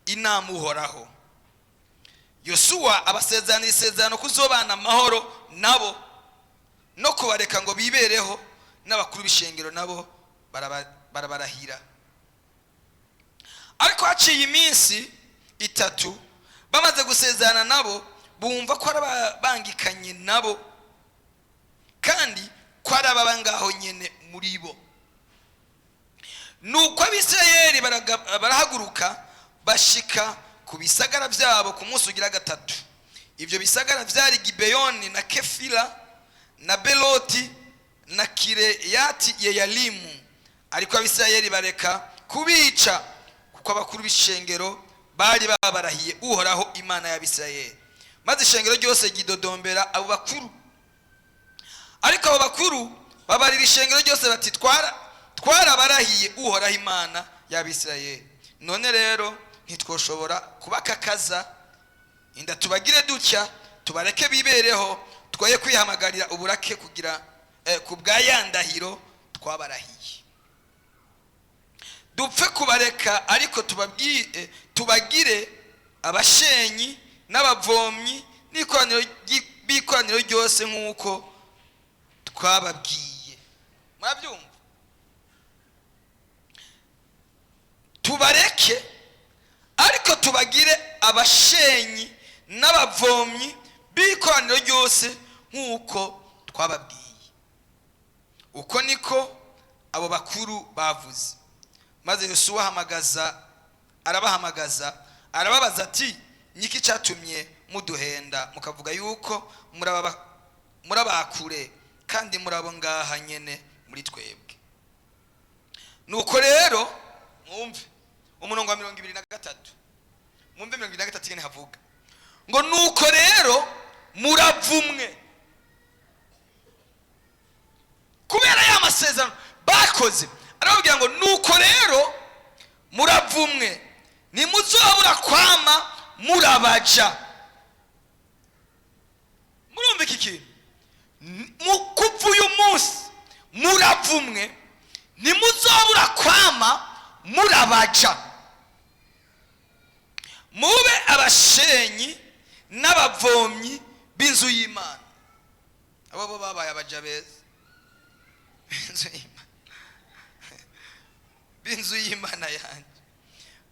inama Uhoraho. Yosuwa abasezeranira isezerano kuzobana amahoro nabo no kubareka ngo bibereho, n'abakuru b'ishengero nabo barabarahira. Ariko haciye iminsi 3 bamaze gusezerana nabo, bumva ko ari ababangikanye nabo, kandi ko ari ababa ngaho nyene muri bo. Nuko Abisirayeli barahaguruka, bashika ku bisagara byabo ku munsi ugira gatatu. Ibyo bisagara byari Gibeyoni na Kefira na Beloti na Kireyati Yeyalimu. Ariko Abisirayeli bareka kubica, kuko abakuru b'ishengero bari babarahiye Uhoraho Imana y'Abisirayeli. Maze ishengero ryose ryidodombera abo bakuru. Ariko abo bakuru babarira ishengero ryose bati: "Twarabarahiye Uhoraho Imana y'Abisirayeli, none rero ntitwoshobora kubakakaza inda tubagire dutya. Tubareke bibereho, twoye kwihamagarira uburake kugira ku bwa ya ndahiro twabarahiye. Dupfe kubareka, ariko tubagire abashenyi n'abavomyi b'ikoraniro ryose nk'uko twababwiye." Murabyumva? Tubareke, ariko tubagire abashenyi n'abavomyi b'ikoraniro ryose nk'uko twababwiye. Uko niko abo bakuru bavuze. Maze Yosuwa arabahamagaza, arababaza ati: "Niki cyatumye muduhenda, mukavuga yuko murabakure, kandi murabo ngaha nyene muri twebwe?" Nuko rero mwumve umurongo wa 23. Mwumve 23 nyene havuga ngo: "Nuko rero muravumwe." Kubera ya masezerano bakoze, arababwira ngo: "Nuko rero muravumwe, ntimuzobura kwama murabaja." Murumva iki kintu? Mu kuva uyu munsi muravumwe, ntimuzobura kwama murabaja, mube abashenyi n'abavomyi b'inzu y'Imana. Abo bo babaye abaja beza b'inzu y'Imana, b'inzu y'Imana yanjye.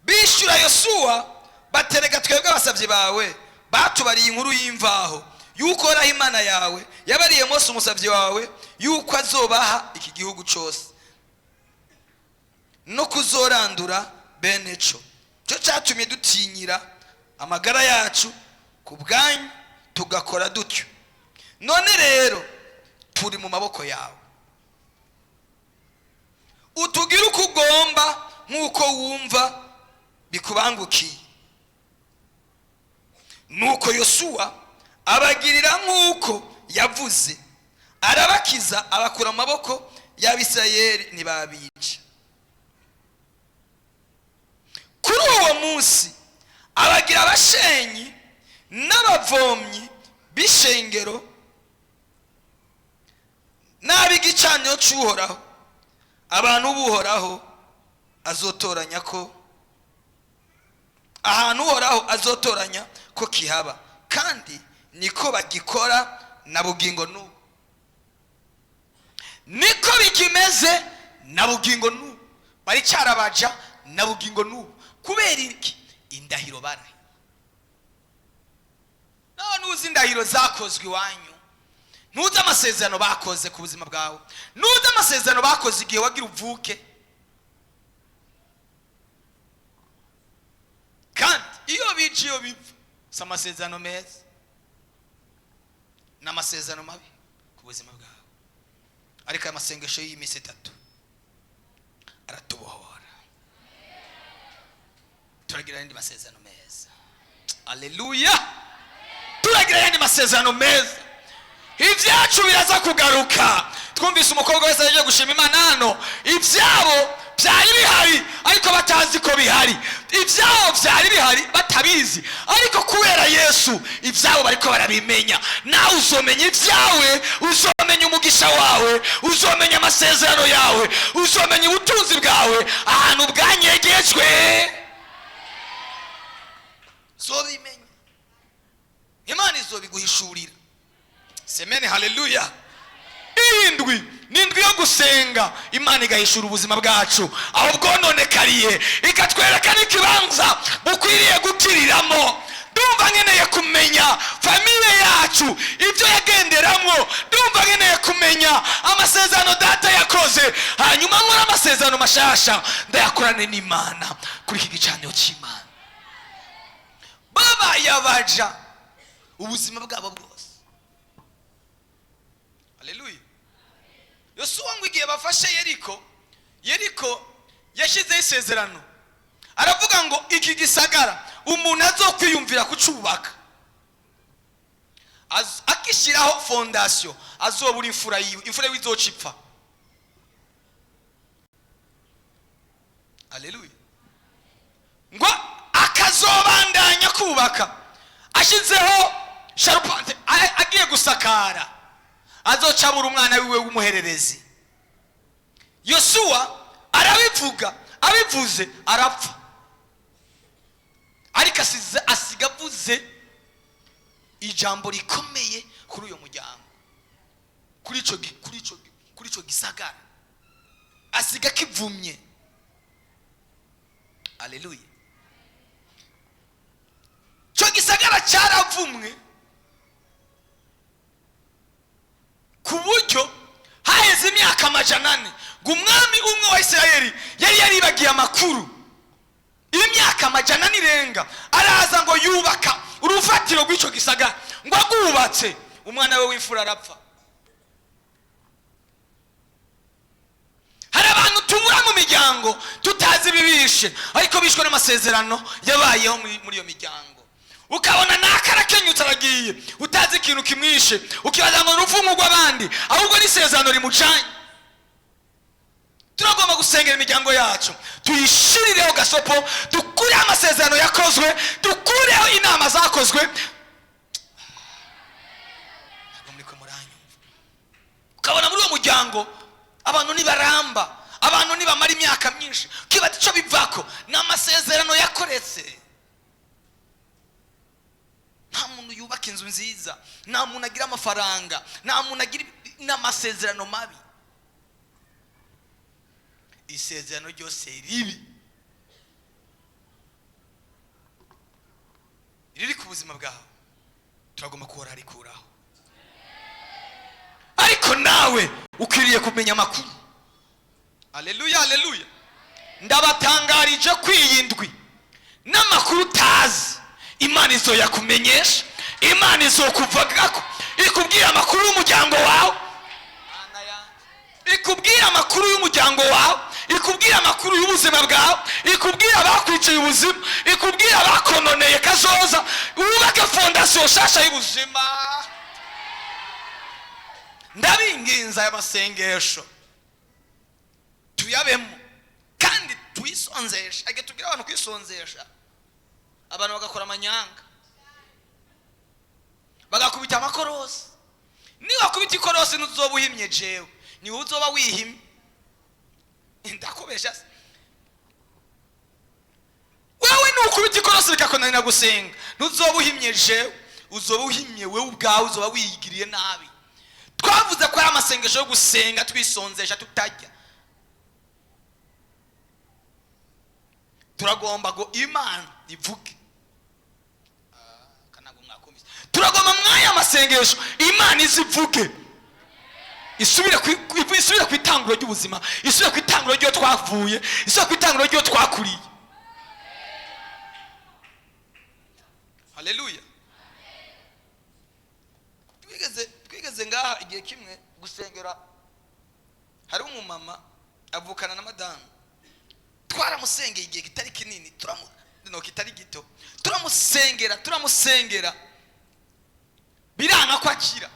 Bishyura Yosuwa batereka: "Twebwe abasabyi bawe batubariye inkuru y'imvaho yuko Uhoraho Imana yawe yabariye Mose umusabyi wawe yuko azobaha iki gihugu cyose no kuzorandura bene co. Cyo cyatumye dutinyira Amagara yacu ku bwanyu, tugakora dutyo. None rero turi mu maboko yawe, utugire uko ugomba nk'uko wumva bikubangukiye. Nuko Yosuwa abagirira nk'uko yavuze, arabakiza, abakura mu maboko y'Abisirayeli, ntibabica. Kuri uwo munsi abagira abashenyi n'abavomyi b'ishengero n'ab'igicaniro cy'Uhoraho, abantu b'Uhoraho azotoranya ko ahantu Uhoraho azotoranya ko kihaba, kandi niko bagikora na bugingo n'ubu, niko bikimeze na bugingo n'ubu, baricyarabaja na bugingo n'ubu. Kubera iki? Indahiro barahiye. Nawe ntuzi indahiro zakozwe iwanyu, ntuzi amasezerano bakoze ku buzima bwawe, ntuzi amasezerano bakoze igihe wagira uvuke. Kandi iyo bica, iyo bipfa, si amasezerano meza, ni amasezerano mabi ku buzima bwawe. Ariko aya masengesho y'iminsi 3 aratubohora, turagira ayandi masezerano meza. Aleluya! Turagira ayandi masezerano meza, ibyacu biraza kugaruka. Twumvise umukobwa wese yagiye gushima Imana hano, ibyabo byari bihari ariko batazi ko bihari, ibyabo byari bihari batabizi, ariko kubera Yesu ibyabo bariko barabimenya. Nawe uzomenya ibyawe, uzomenya umugisha wawe, uzomenya amasezerano yawe, uzomenya ubutunzi bwawe ahantu bwanyegejwe, uzobimenya, Imana izobiguhishurira. Semene haleluya! Iyi ndwi ni indwi yo gusenga, Imana igahishura ubuzima bwacu aho bwononekariye, ikatwereka n'ikibanza bukwiriye gukiriramo. Ndumva nkeneye kumenya famille yacu ibyo yagenderamo, ndumva nkeneye kumenya amasezerano data yakoze, hanyuma nkora amasezerano mashasha ndayakorane n'Imana kuri iki gicaniro cy'Imana. Babaye abaja ubuzima bwabo bwose. Haleluya! Yosuwa ngo igihe bafashe Yeriko, Yeriko yashyizeho isezerano, aravuga ngo iki gisagara umuntu azokwiyumvira kucubaka akishyiraho fondasiyo, azobura imfura yiwe, imfura yiwe izoca ipfa. Haleluya! Ngo akazobandanya kubaka ashyizeho sharupante, agiye gusakara, azoca abura umwana wiwe w'umuhererezi. Yosuwa arabivuga, abivuze arapfa, ariko asiga avuze ijambo rikomeye kuri uyo muryango, kuri ico gisagara, asiga kivumye. Haleluya! Ico gisagara cyaravumwe ku buryo haheze imyaka 400 ngo umwami umwe wa Isirayeli yari yaribagiye amakuru. Imyaka 400 irenga, araza ngo yubaka urufatiro rw'icyo gisagara, ngo agwubatse umwana we w'imfura arapfa. Hari abantu tubura mu miryango tutazi ibibishe, ariko bishwe n'amasezerano yabayeho muri iyo miryango. Ukabona nakarakenyutse aragiye, utazi ikintu kimwishe, ukibaza ngo urupfu nk'urw'abandi, ahubwo n'isezerano rimucanye. Turagomba gusengera imiryango yacu, tuyishirireho gasopo, dukureho amasezerano yakozwe, dukureho inama zakozwe. Ntabwo muri ko muranyumva. Ukabona muri uwo muryango abantu ntibaramba, abantu ntibamara imyaka myinshi, ukibaza icyo bivako, ni amasezerano yakoretse. Nta muntu yubaka inzu nziza, nta muntu agira amafaranga, nta muntu agira n'amasezerano mabi. Isezerano ryose ribi riri ku buzima bwawe turagomba kuhora rikuraho. Ariko nawe ukwiriye kumenya amakuru. Haleluya, haleluya! Ndabatangarije ko iyi ndwi n'amakuru utazi Imana izoyakumenyesha, Imana izokuvugako, ikubwira amakuru y'umuryango wawe, ikubwira amakuru y'umuryango wawe, ikubwira amakuru y'ubuzima bwawe, ikubwira abakwiciye ubuzima, ikubwira abakononeye kazoza, wubake fondasiyo nshasha y'ubuzima. Ndabinginza, aya masengesho tuyabemo kandi tuyisonzesha. Igihe tubwira abantu kwisonzesha, abantu bagakora amanyanga, bagakubita amakorosi. Niwakubita ikorosi, ntuzoba uhimye jewe, niwe uzoba wihimye. Ndakubesha se? Wewe nukubita ikorosi bikakunanira gusenga, ntuzoba uhimye jewe, uzoba uhimye wewe ubwawe, uzoba wiyigiriye nabi. Twavuze ko ari amasengesho yo gusenga twisonzesha, tutajya. Turagomba ngo Imana ivuge. Kanago mwakumvise. Turagomba mwaya masengesho Imana izivuge, isubire ku itanguro ry'ubuzima, isubire ku itanguro ry'iyo twavuye, isubire ku itanguro ry'iyo twakuriye. Haleluya! Twigeze ngaha igihe kimwe gusengera, hari umumama avukana na madamu. Twaramusengeye igihe kitari kinini, no kitari gito, turamusengera, turamusengera, biranga ko akira.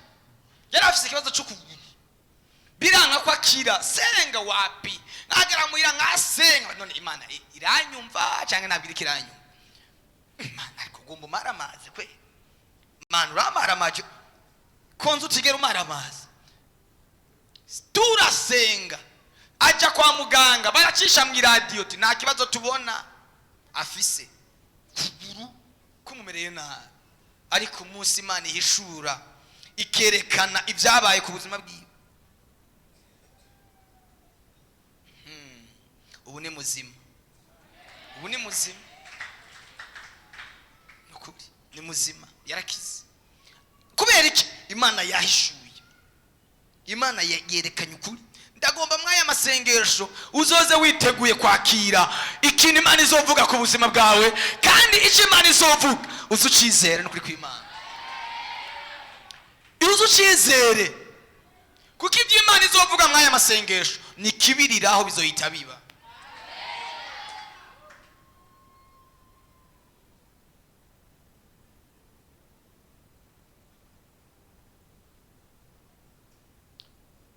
Yari afite ikibazo cyo kuguru, biranga ko akira. Senga wapi, nagera muhira nkasenga, none Imana iranyumva cyangwa ntabwo iriko iranyumva? Imana, ariko ugomba umara amazi kwe. Imana, uramara amazi konzi utigera umara amazi. Turasenga, ajya kwa muganga, baracisha mu iradiyo ati nta kibazo tubona afise, kuguru kumumereye nabi. Ariko umunsi Imana ihishura, ikerekana ibyabaye ku buzima bwiwe, ubu ni muzima, ubu ni muzima, ni ukuri ni muzima, yarakize. Kubera iki? Imana yahishuye, Imana yerekanye ukuri. Ndagomba mwaya masengesho uzoze witeguye kwakira ikintu Imana izovuga ku buzima bwawe, kandi icyo Imana izovuga uze ucizere. N'ukuri kw'Imana, uze ucizere, kuko ibyo Imana izovuga mwaya masengesho ni kibiriraho, bizohita biba.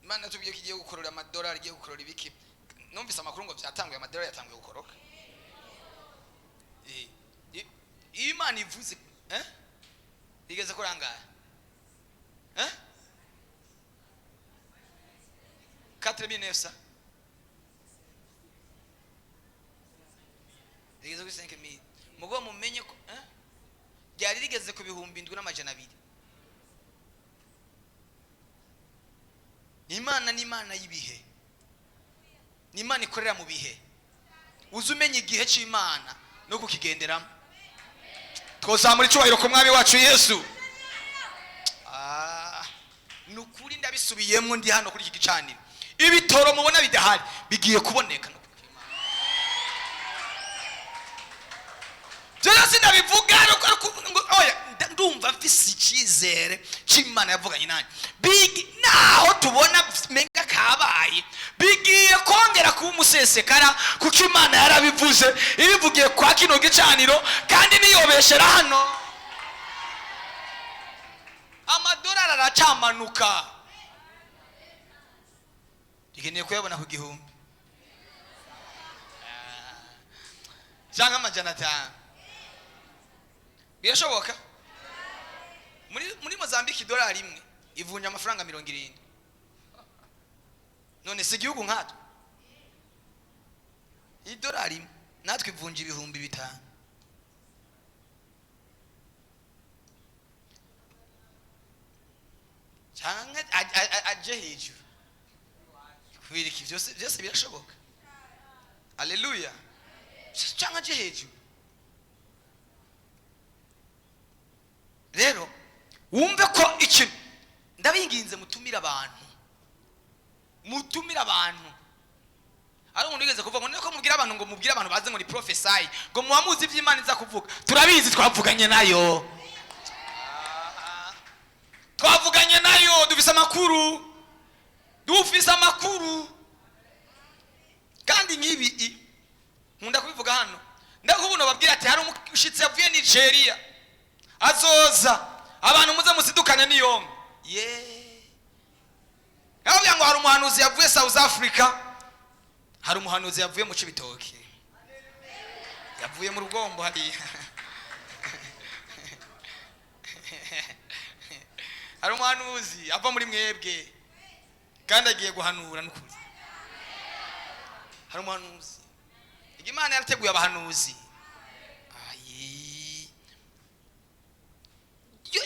Imana yatubwiye ko igiye gukorora amadolari, igiye gukorora ibiki. Numvise amakuru ngo byatanguye, amadolari yatanguye gukoroka. Iyo Imana ivuze, igeze kuri angahe? 4900, rigeze kuri 5000. Mugo mumenye ko ryari rigeze ku 7200. Imana ni Imana y'ibihe, ni Imana ikorera mu bihe. Uzi umenya igihe cy'Imana no kukigenderamo. Twozamura icyubahiro ku Mwami wacu Yesu. Ni ukuri ndabisubiyemo, ndi hano kuri iki gicaniro, ibitoro mubona bidahari bigiye kuboneka. Ni ukuri kw'Imana. Byose sinabivuga, ariko oya, ndumva mfise icyizere cy'Imana yavuganye nanjye. Naho tubona menga kabaye, bigiye kongera kuba umusesekara, kuko Imana yarabivuze, ibivugiye kwa kino gicaniro, kandi niyobeshera hano. Amadolari aracamanuka, dukeneye kuyabona ku 1000 cyangwa 500. Birashoboka. Muri Mozambique idolari imwe ivunja amafaranga 70. None si igihugu nkatwe? Idolari imwe natwe ivunja 5000. Cyangwa aje hejuru. Kubera iki? Byose birashoboka. Haleluya! Cyangwa aje hejuru. Rero wumve ko ikintu ndabinginze, mutumire abantu, mutumire abantu. Ari umuntu wigeze kuvuga ngo niko mubwira abantu, ngo mubwire abantu baze ngo ni prophesy, ngo muba muzi ivyo Imana iza kuvuga. Turabizi, twavuganye nayo, twavuganye nayo, dufise amakuru, dufise amakuru. Kandi nk'ibi nkunda kubivuga hano, ndakubuno babwira ati hari umushitsi yavuye Nigeria azoza, abantu muze musidukane niyongo ye. Nkababwira ngo hari umuhanuzi yavuye South Africa, hari umuhanuzi yavuye mu Cibitoke, yavuye mu Rugombo hariya, hari umuhanuzi ava muri mwebwe kandi agiye guhanura n'ukuri. Hari umuhanuzi, Imana yarateguye abahanuzi. Ayi. Yo,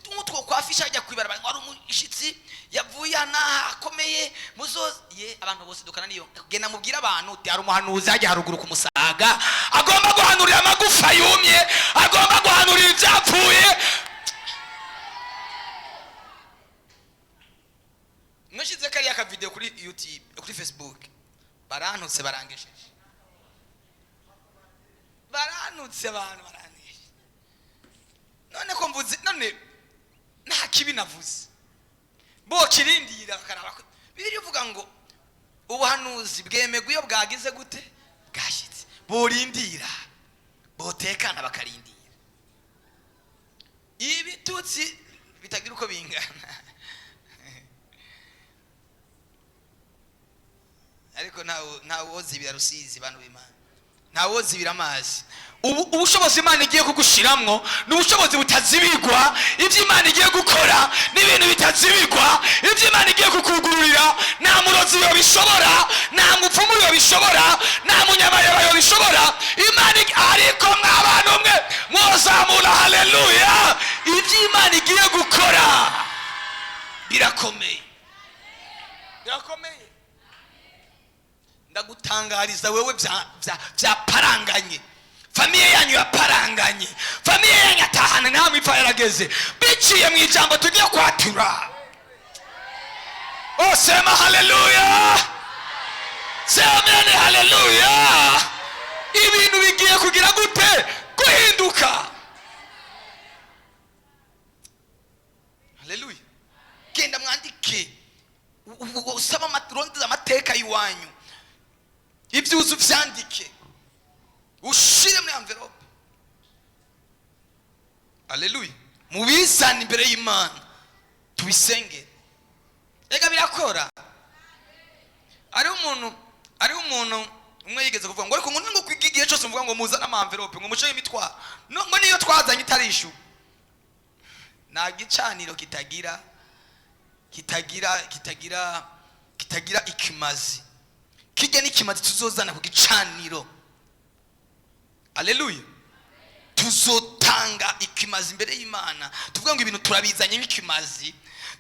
nk'utwo kwafisha ajya kwibarabara ngo hari umushitsi yavuye aha akomeye muzoze ye, abantu bose dukana niyo. Genda mubwire abantu uti hari umuhanuzi hajya haruguru ku Musaga, agomba guhanurira amagufa yumye, agomba guhanurira ibyapfuye. Mwashyize kariya kavideo kuri YouTube, kuri Facebook, barantutse, barangesheje, barantutse abantu, barangesheje. None ko mvuze, none nta kibi navuze, bokirindira bakaraba ko Bibiliya ivuga ngo ubuhanuzi bwemegwa iyo bwagize gute, bwashyitse. Borindira, botekana, bakarindira ibitutsi bitagira uko bingana. Ariko ntawozibira Rusizi, bantu b'Imana, ntawozibira amazi. Ubu ubushobozi Imana igiye kugushiramwo ni ubushobozi butazibigwa. Ibyo Imana igiye gukora ni ibintu bitazibigwa. Ibyo Imana igiye kukugururira nta murozi yobishobora, nta mupfumu yobishobora, nta munyamayeba yobishobora. Imana ariko mw'abantu mwe mwozamura haleluya. Ibyo Imana igiye gukora birakomeye, birakomeye. Ndagutangariza wewe byaparanganye, famiye yanyu yaparanganye, famiye yanyu atahana nta ipfa yarageze, biciye mu ijambo tugiye kwatura. Oh, sema haleluya, semene haleluya. Ibintu bigiye kugira gute? Guhinduka. Haleluya. Genda mwandike, usaba urondeze amateka y'iwanyu, ibyo uzi uvyandike, ushire muri envelope. Haleluya. Mubizane imbere y'Imana tubisenge. Ega birakora. Ari umuntu umwe yigeze kuvuga ngo ariko ngo ngo kwiga igihe cyose mvuga ngo muzane ama envelope ngo muce imitwaro, no ngo niyo twazanye itarishu. Nta gicaniro kitagira kitagira kitagira kitagira ikimazi. Kijya n'ikimazi tuzozana ku gicaniro. Haleluya. Tuzotanga ikimazi imbere y'Imana, tuvuga ngo ibintu turabizanye nk'ikimazi,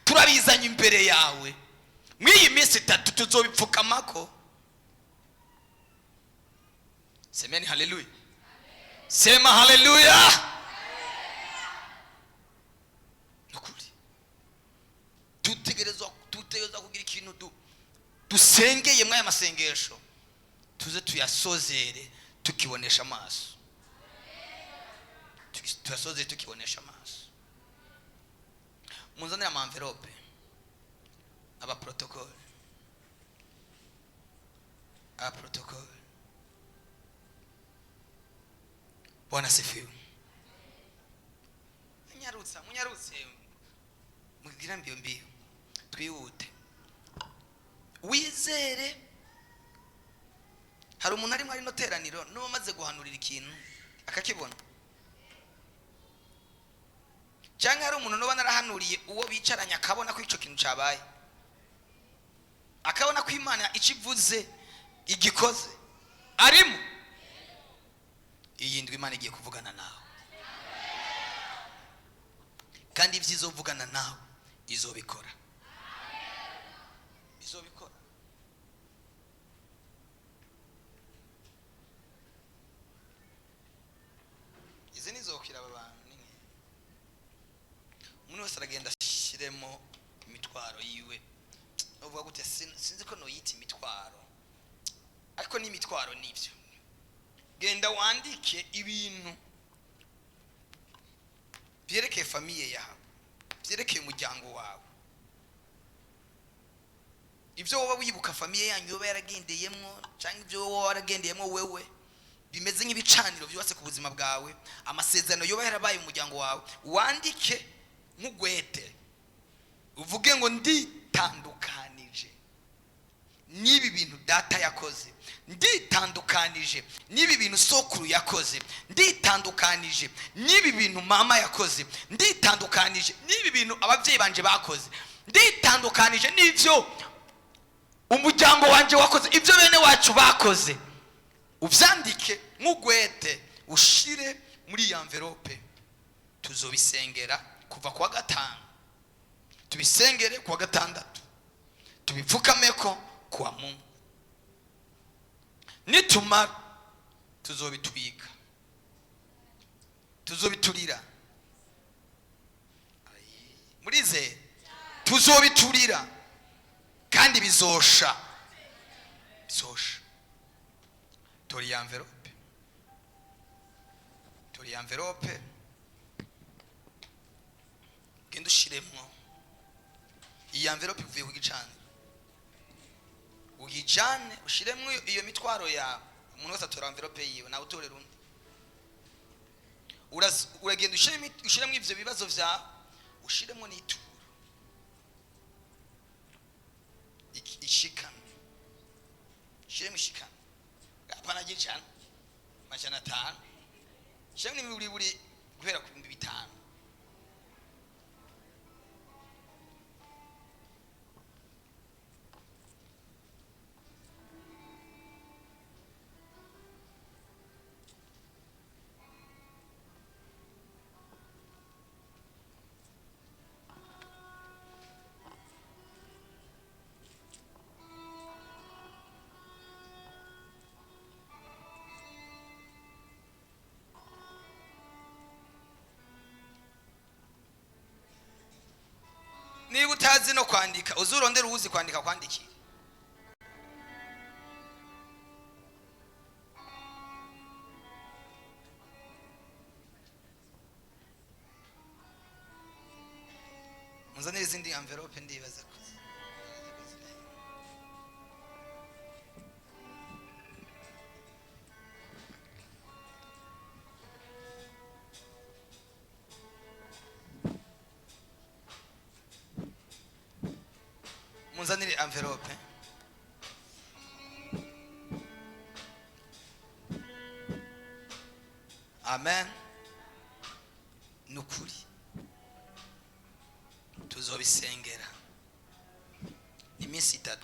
turabizanye imbere yawe. Muri iyi minsi itatu tuzobipfukamako. Semeni haleluya. Sema haleluya. Nukuri dutegerezwa kugira ikintu dusengeye mwaya masengesho, tuze tuyasozere tukibonesha amaso. Tuyasozere tukibonesha amaso. Munzanire ama envelope, aba protocole, aba protocole. Bwana sifiwe. Munyarutsa, munyarutse, mugira mbio mbio, twihute. Wizere. Hari umuntu arimo ari no teraniro n'uwo amaze guhanurira ikintu akakibona, cyangwa hari umuntu n'uba narahanuriye uwo bicaranye akabona ko ico kintu cabaye, akabona ko Imana ikivuze igikoze, arimo. Iyi ndwi Imana igiye kuvugana nawe, kandi ibyo izovugana nawe izobikora, izobikora. Izi nizokira aba bantu nini, umuntu wese aragenda ashiremo imitwaro yiwe. Uvuga gute? Sinzi ko noyita imitwaro. Ariko n'imitwaro nibyo. Genda wandike ibintu byerekeye famille yawe, byerekeye umuryango wawe, ibyo wowe wibuka famille yanyu yoba yaragendeyemwo, cyangwa ibyo wowe waragendeyemwo wewe, bimeze nk'ibicaniro byubatse ku buzima bwawe, amasezerano yoba yarabaye mu muryango wawe. Wandike nk'ugwete, uvuge ngo: "Nditandukanije n'ibi bintu data yakoze, nditandukanije n'ibi bintu sokuru yakoze, nditandukanije n'ibi bintu mama yakoze, nditandukanije n'ibi bintu ababyeyi banje bakoze, nditandukanije n'ibyo umuryango wanje wakoze, ibyo bene wacu bakoze." Ubyandike nk'ugwete, ushire muri iyo enveloppe. Tuzobisengera kuva kuwa gatanu, tubisengere kuwa gatandatu, tubipfukameko kuwa Mungu. Nitumara tuzobitwika, tuzobiturira. Murizere, tuzobiturira kandi bizosha, bizosha. Tora iyi enveloppe, tora iyi enveloppe, genda ushiremwo iyi enveloppe ivuye ku gicaniro, uyijane, ushiremwo iyo mitwaro yawe. Umuntu wese atora enveloppe yiwe, nawe utorera undi. Uragenda ushiremo ivyo bibazo vyawe, ushiremo n'ituro. Ishikano, ushiremo ishikano, apana gicana 500, shiremo n'imiburiburi guhera ku 5000. Niba utazi no kwandika, uzurondera uwuzi kwandika kwandikira. Munzanire izindi enveloppe. Ndibaza ko munzanire enveloppe. Amen. Ni ukuri, tuzobisengera iminsi 3.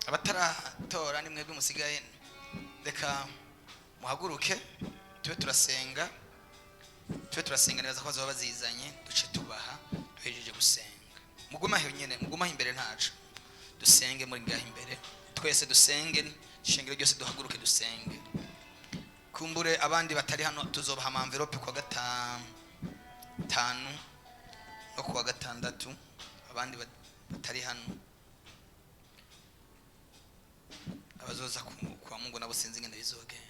Abataratora ni mwebwe musigaye, reka muhaguruke tube turasenga, tube turasenga. Neza ko bazoba bazizanye, duce tubaha duhejeje gusenga. Mugumaho nyene, mugumaho imbere ntacu, dusenge muri ngaho imbere twese, dusenge ishengero ryose, duhaguruke dusenge. Kumbure abandi batari hano tuzobaha ama enveloppe kuwa gatanu no kuwa gatandatu. Abandi batari hano, abazoza kwa Mungu nabo sinzi ingene bizogenda.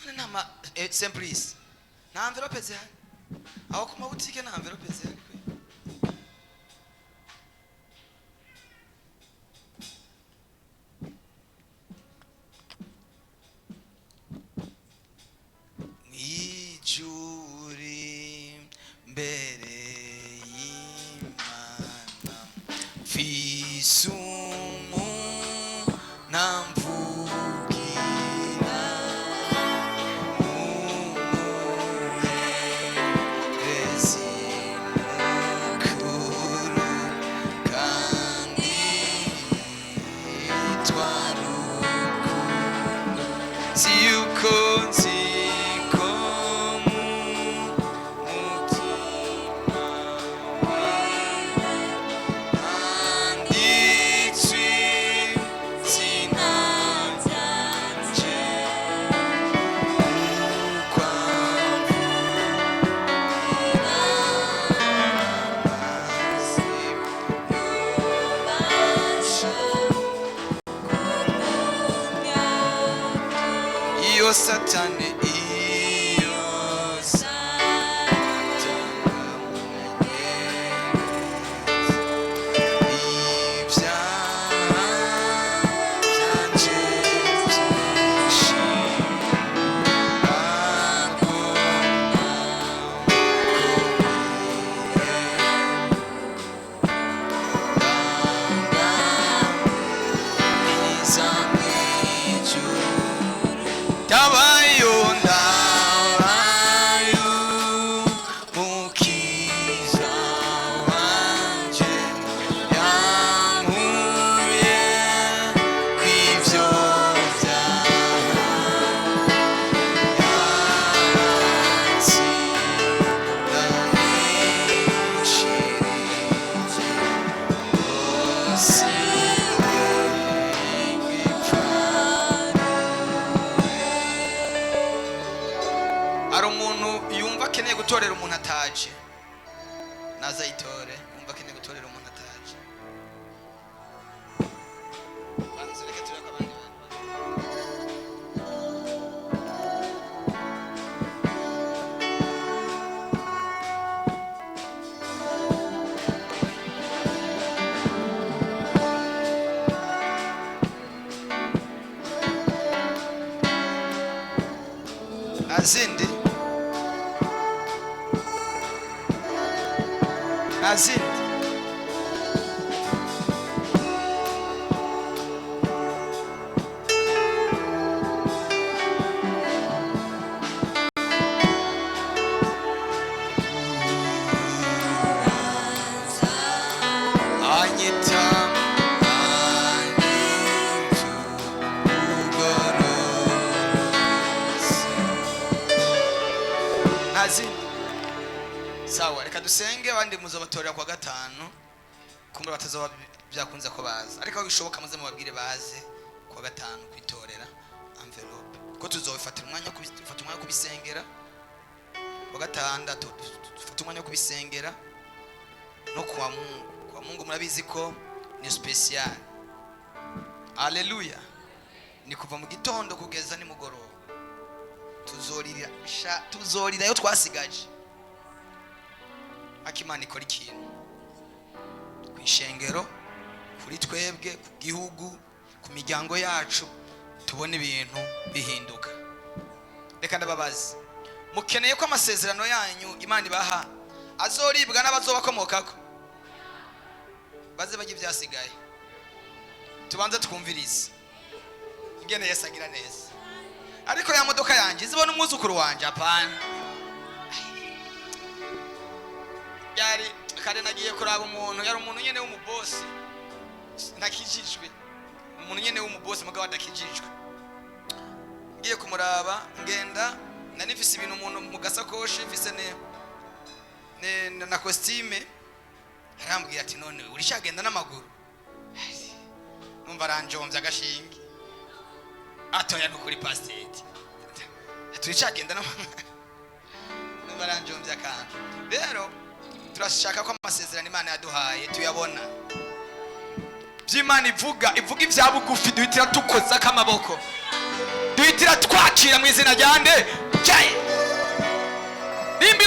None nama simplice, nta enveloppe zihari aho ku mabutike? Nta enveloppe zihari kwe? Mwijuri mbere y'Imana fisumu namvugira, umuherezi mukuru kandi yitwa Rukundo. Si yuko nzi ko mu mutima handitswe izina ryanje. Iyo Satani, iyo Satani ibyaha byanje byinshi Ndabayo, ndabayo, mukiza wanje yankuye kw'ivyo vyaha, yaransindanishirije usibe ngipfa. Hari umuntu yumva akeneye gutorera umuntu ataje, naza ayitore. Yumva akeneye gutorera umuntu ataje, banza ureke turebe ko abandi bantu. Nta zindi, nta zindi. Anyita, anyita ugororotse. Nta zindi. Sawa, reka dusenge. Abandi muzobatorera kwa gatanu, kumbura batazoba byakunze ko baza, ariko aho bishoboka muze mubabwire baze kuwa gatanu kwitorera envelope, ko tuzobifatira umwanya wo dufata umwanya wo kubisengera kuwa gatandatu, dufata umwanya wo kubisengera no kuwa Mungu. Kuwa Mungu murabizi ko ni special. Haleluya! Ni kuva mu gitondo kugeza nimugoroba. Tuzorira sha, tuzorira yo twasigaje. Ariko Imana ikora ikintu ku ishengero, kuri twebwe, ku gihugu, ku miryango yacu, tubone ibintu bihinduka. Reka ndababaze: mukeneye ko amasezerano yanyu Imana ibaha azoribwa n'abazobakomokako? Baze bajye ibyasigaye, tubanze twumvirize ingene Yesu agira neza. Ariko ya modoka yanjye izibona umwuzukuru wanjye? Apana. Byari kare, nagiye kuraba umuntu, yari umuntu nyene w'umubosi ntakijijwe, umuntu nyene w'umubosi mugabo adakijijwe. Ngiye kumuraba, ngenda nari mfise ibintu umuntu mu gasakoshi, mfise ne na costume. Arambwira ati: "None urishagenda n'amaguru?" Numva aranjomvye agashinge atoya. Nukuri pasiteri, turicagenda n'amaguru. Numva aranjomvye akantu. Rero turashaka ko amasezerano Imana yaduhaye tuyabona. By'Imana ivuga, ivuga ibya bugufi, duhitira tukozako amaboko, duhitira twakira mu izina rya nde? Rya. Nimba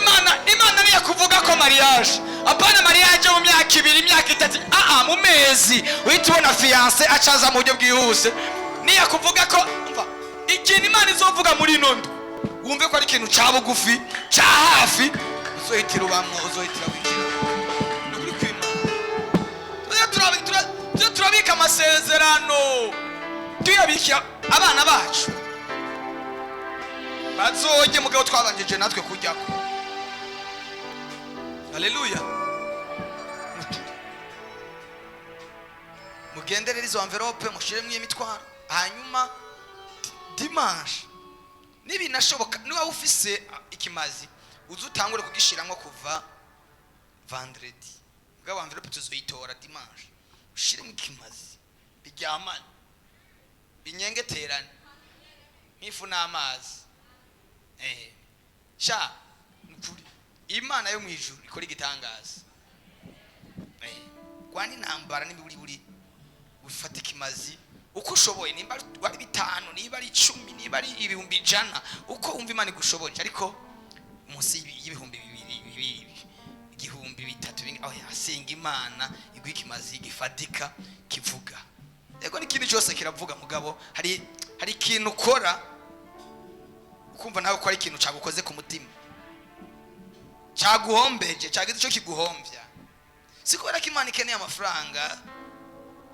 Imana niyo kuvuga ko mariage, apana mariage mu myaka 2, imyaka 3, aa, mu mezi uhita ubona fiancé acaza mu buryo bwihuse. Niyo kuvuga ko, umva, ikintu Imana izovuga muri ino ndwi, wumve ko ari ikintu ca bugufi, ca hafi, uzohitira ubamwo, uzohitira winjira. Ni ukuri kw'Imana. Tuze turabika amasezerano, tuyabikira abana bacu bazoge, mugabo twabanjije natwe kujyako. Haleluya! Mugenderere izo envelope, mushiremo imitwaro. Hanyuma dimanche, nibinashoboka, niba ufise ikimazi, uze utangure kugishiramwo kuva vendredi. Mugabo envelope tuzoyitora dimanche. Ushiremo ikimazi, biryamane, binyengeterane nk'ifu n'amazi. Sha, nukuri Imana yo mu ijuru ikora igitangaza. Rwana intambara n'imiburiburi, ufata ikimazi. Uko ushoboye, nimba ari 5, niba ari 10, niba ari 100,000, uko wumva Imana igushoboje, ariko munsi y'ibihumbi 2, 2, 1000, 3, oya, senga Imana iguhe ikimazi gifatika kivuga. Yego, n'ikindi cyose kiravuga, mugabo hari ikintu ukora ukumva nawe ko ari ikintu cyagukoze ku mutima, cyaguhombeje, cyagize icyo kiguhombya. Si kubera ko Imana ikeneye amafaranga,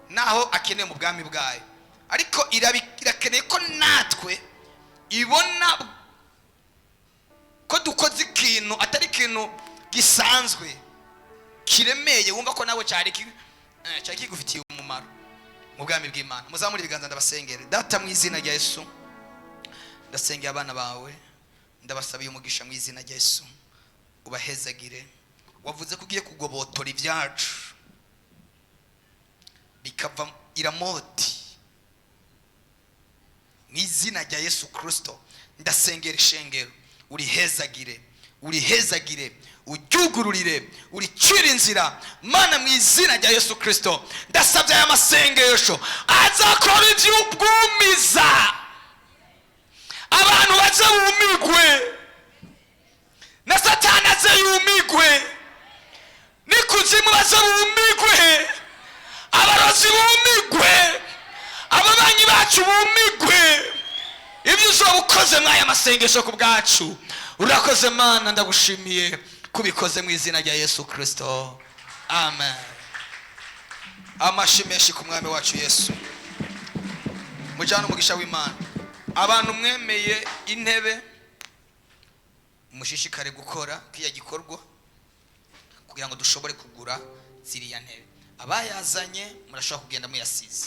naho akeneye mu bwami bwayo, ariko irakeneye ko natwe ibona ko dukoze ikintu atari ikintu gisanzwe kiremeye, wumva ko nawe cyari kigufitiye umumaro mu bwami bw'Imana. Muzamure ibiganza, ndabasengere. Data, mu izina rya Yesu, ndasengera abana bawe, ndabasabiye umugisha mu izina rya Yesu, ubahezagire. Wavuze ko ugiye kugobotora ibyacu bikava iramoti. Mu izina rya Yesu Kristo, ndasengera ishengero, urihezagire, urihezagire, uryugururire, uricire inzira. Mana, mu izina rya Yesu Kristo, ndasabye aya masengesho azakora iby'ubwumiza, abantu baze bumigwe, na Satani aze yumigwe, n'ikuzimu baze bumigwe, abarozi bumigwe, ababanyi bacu bumigwe. Ibyo uzoba ukoze muri aya masengesho ku bwacu, urakoze Mana, ndagushimiye kubikoze mu izina rya Yesu Kristo, amen. Amashi menshi ku Mwami wacu Yesu. Mujyane umugisha w'Imana. Abantu mwemeye intebe, mushishikare gukora kiriya gikorwa kugira ngo dushobore kugura ziriya ntebe. Abayazanye murashobora kugenda muyasize.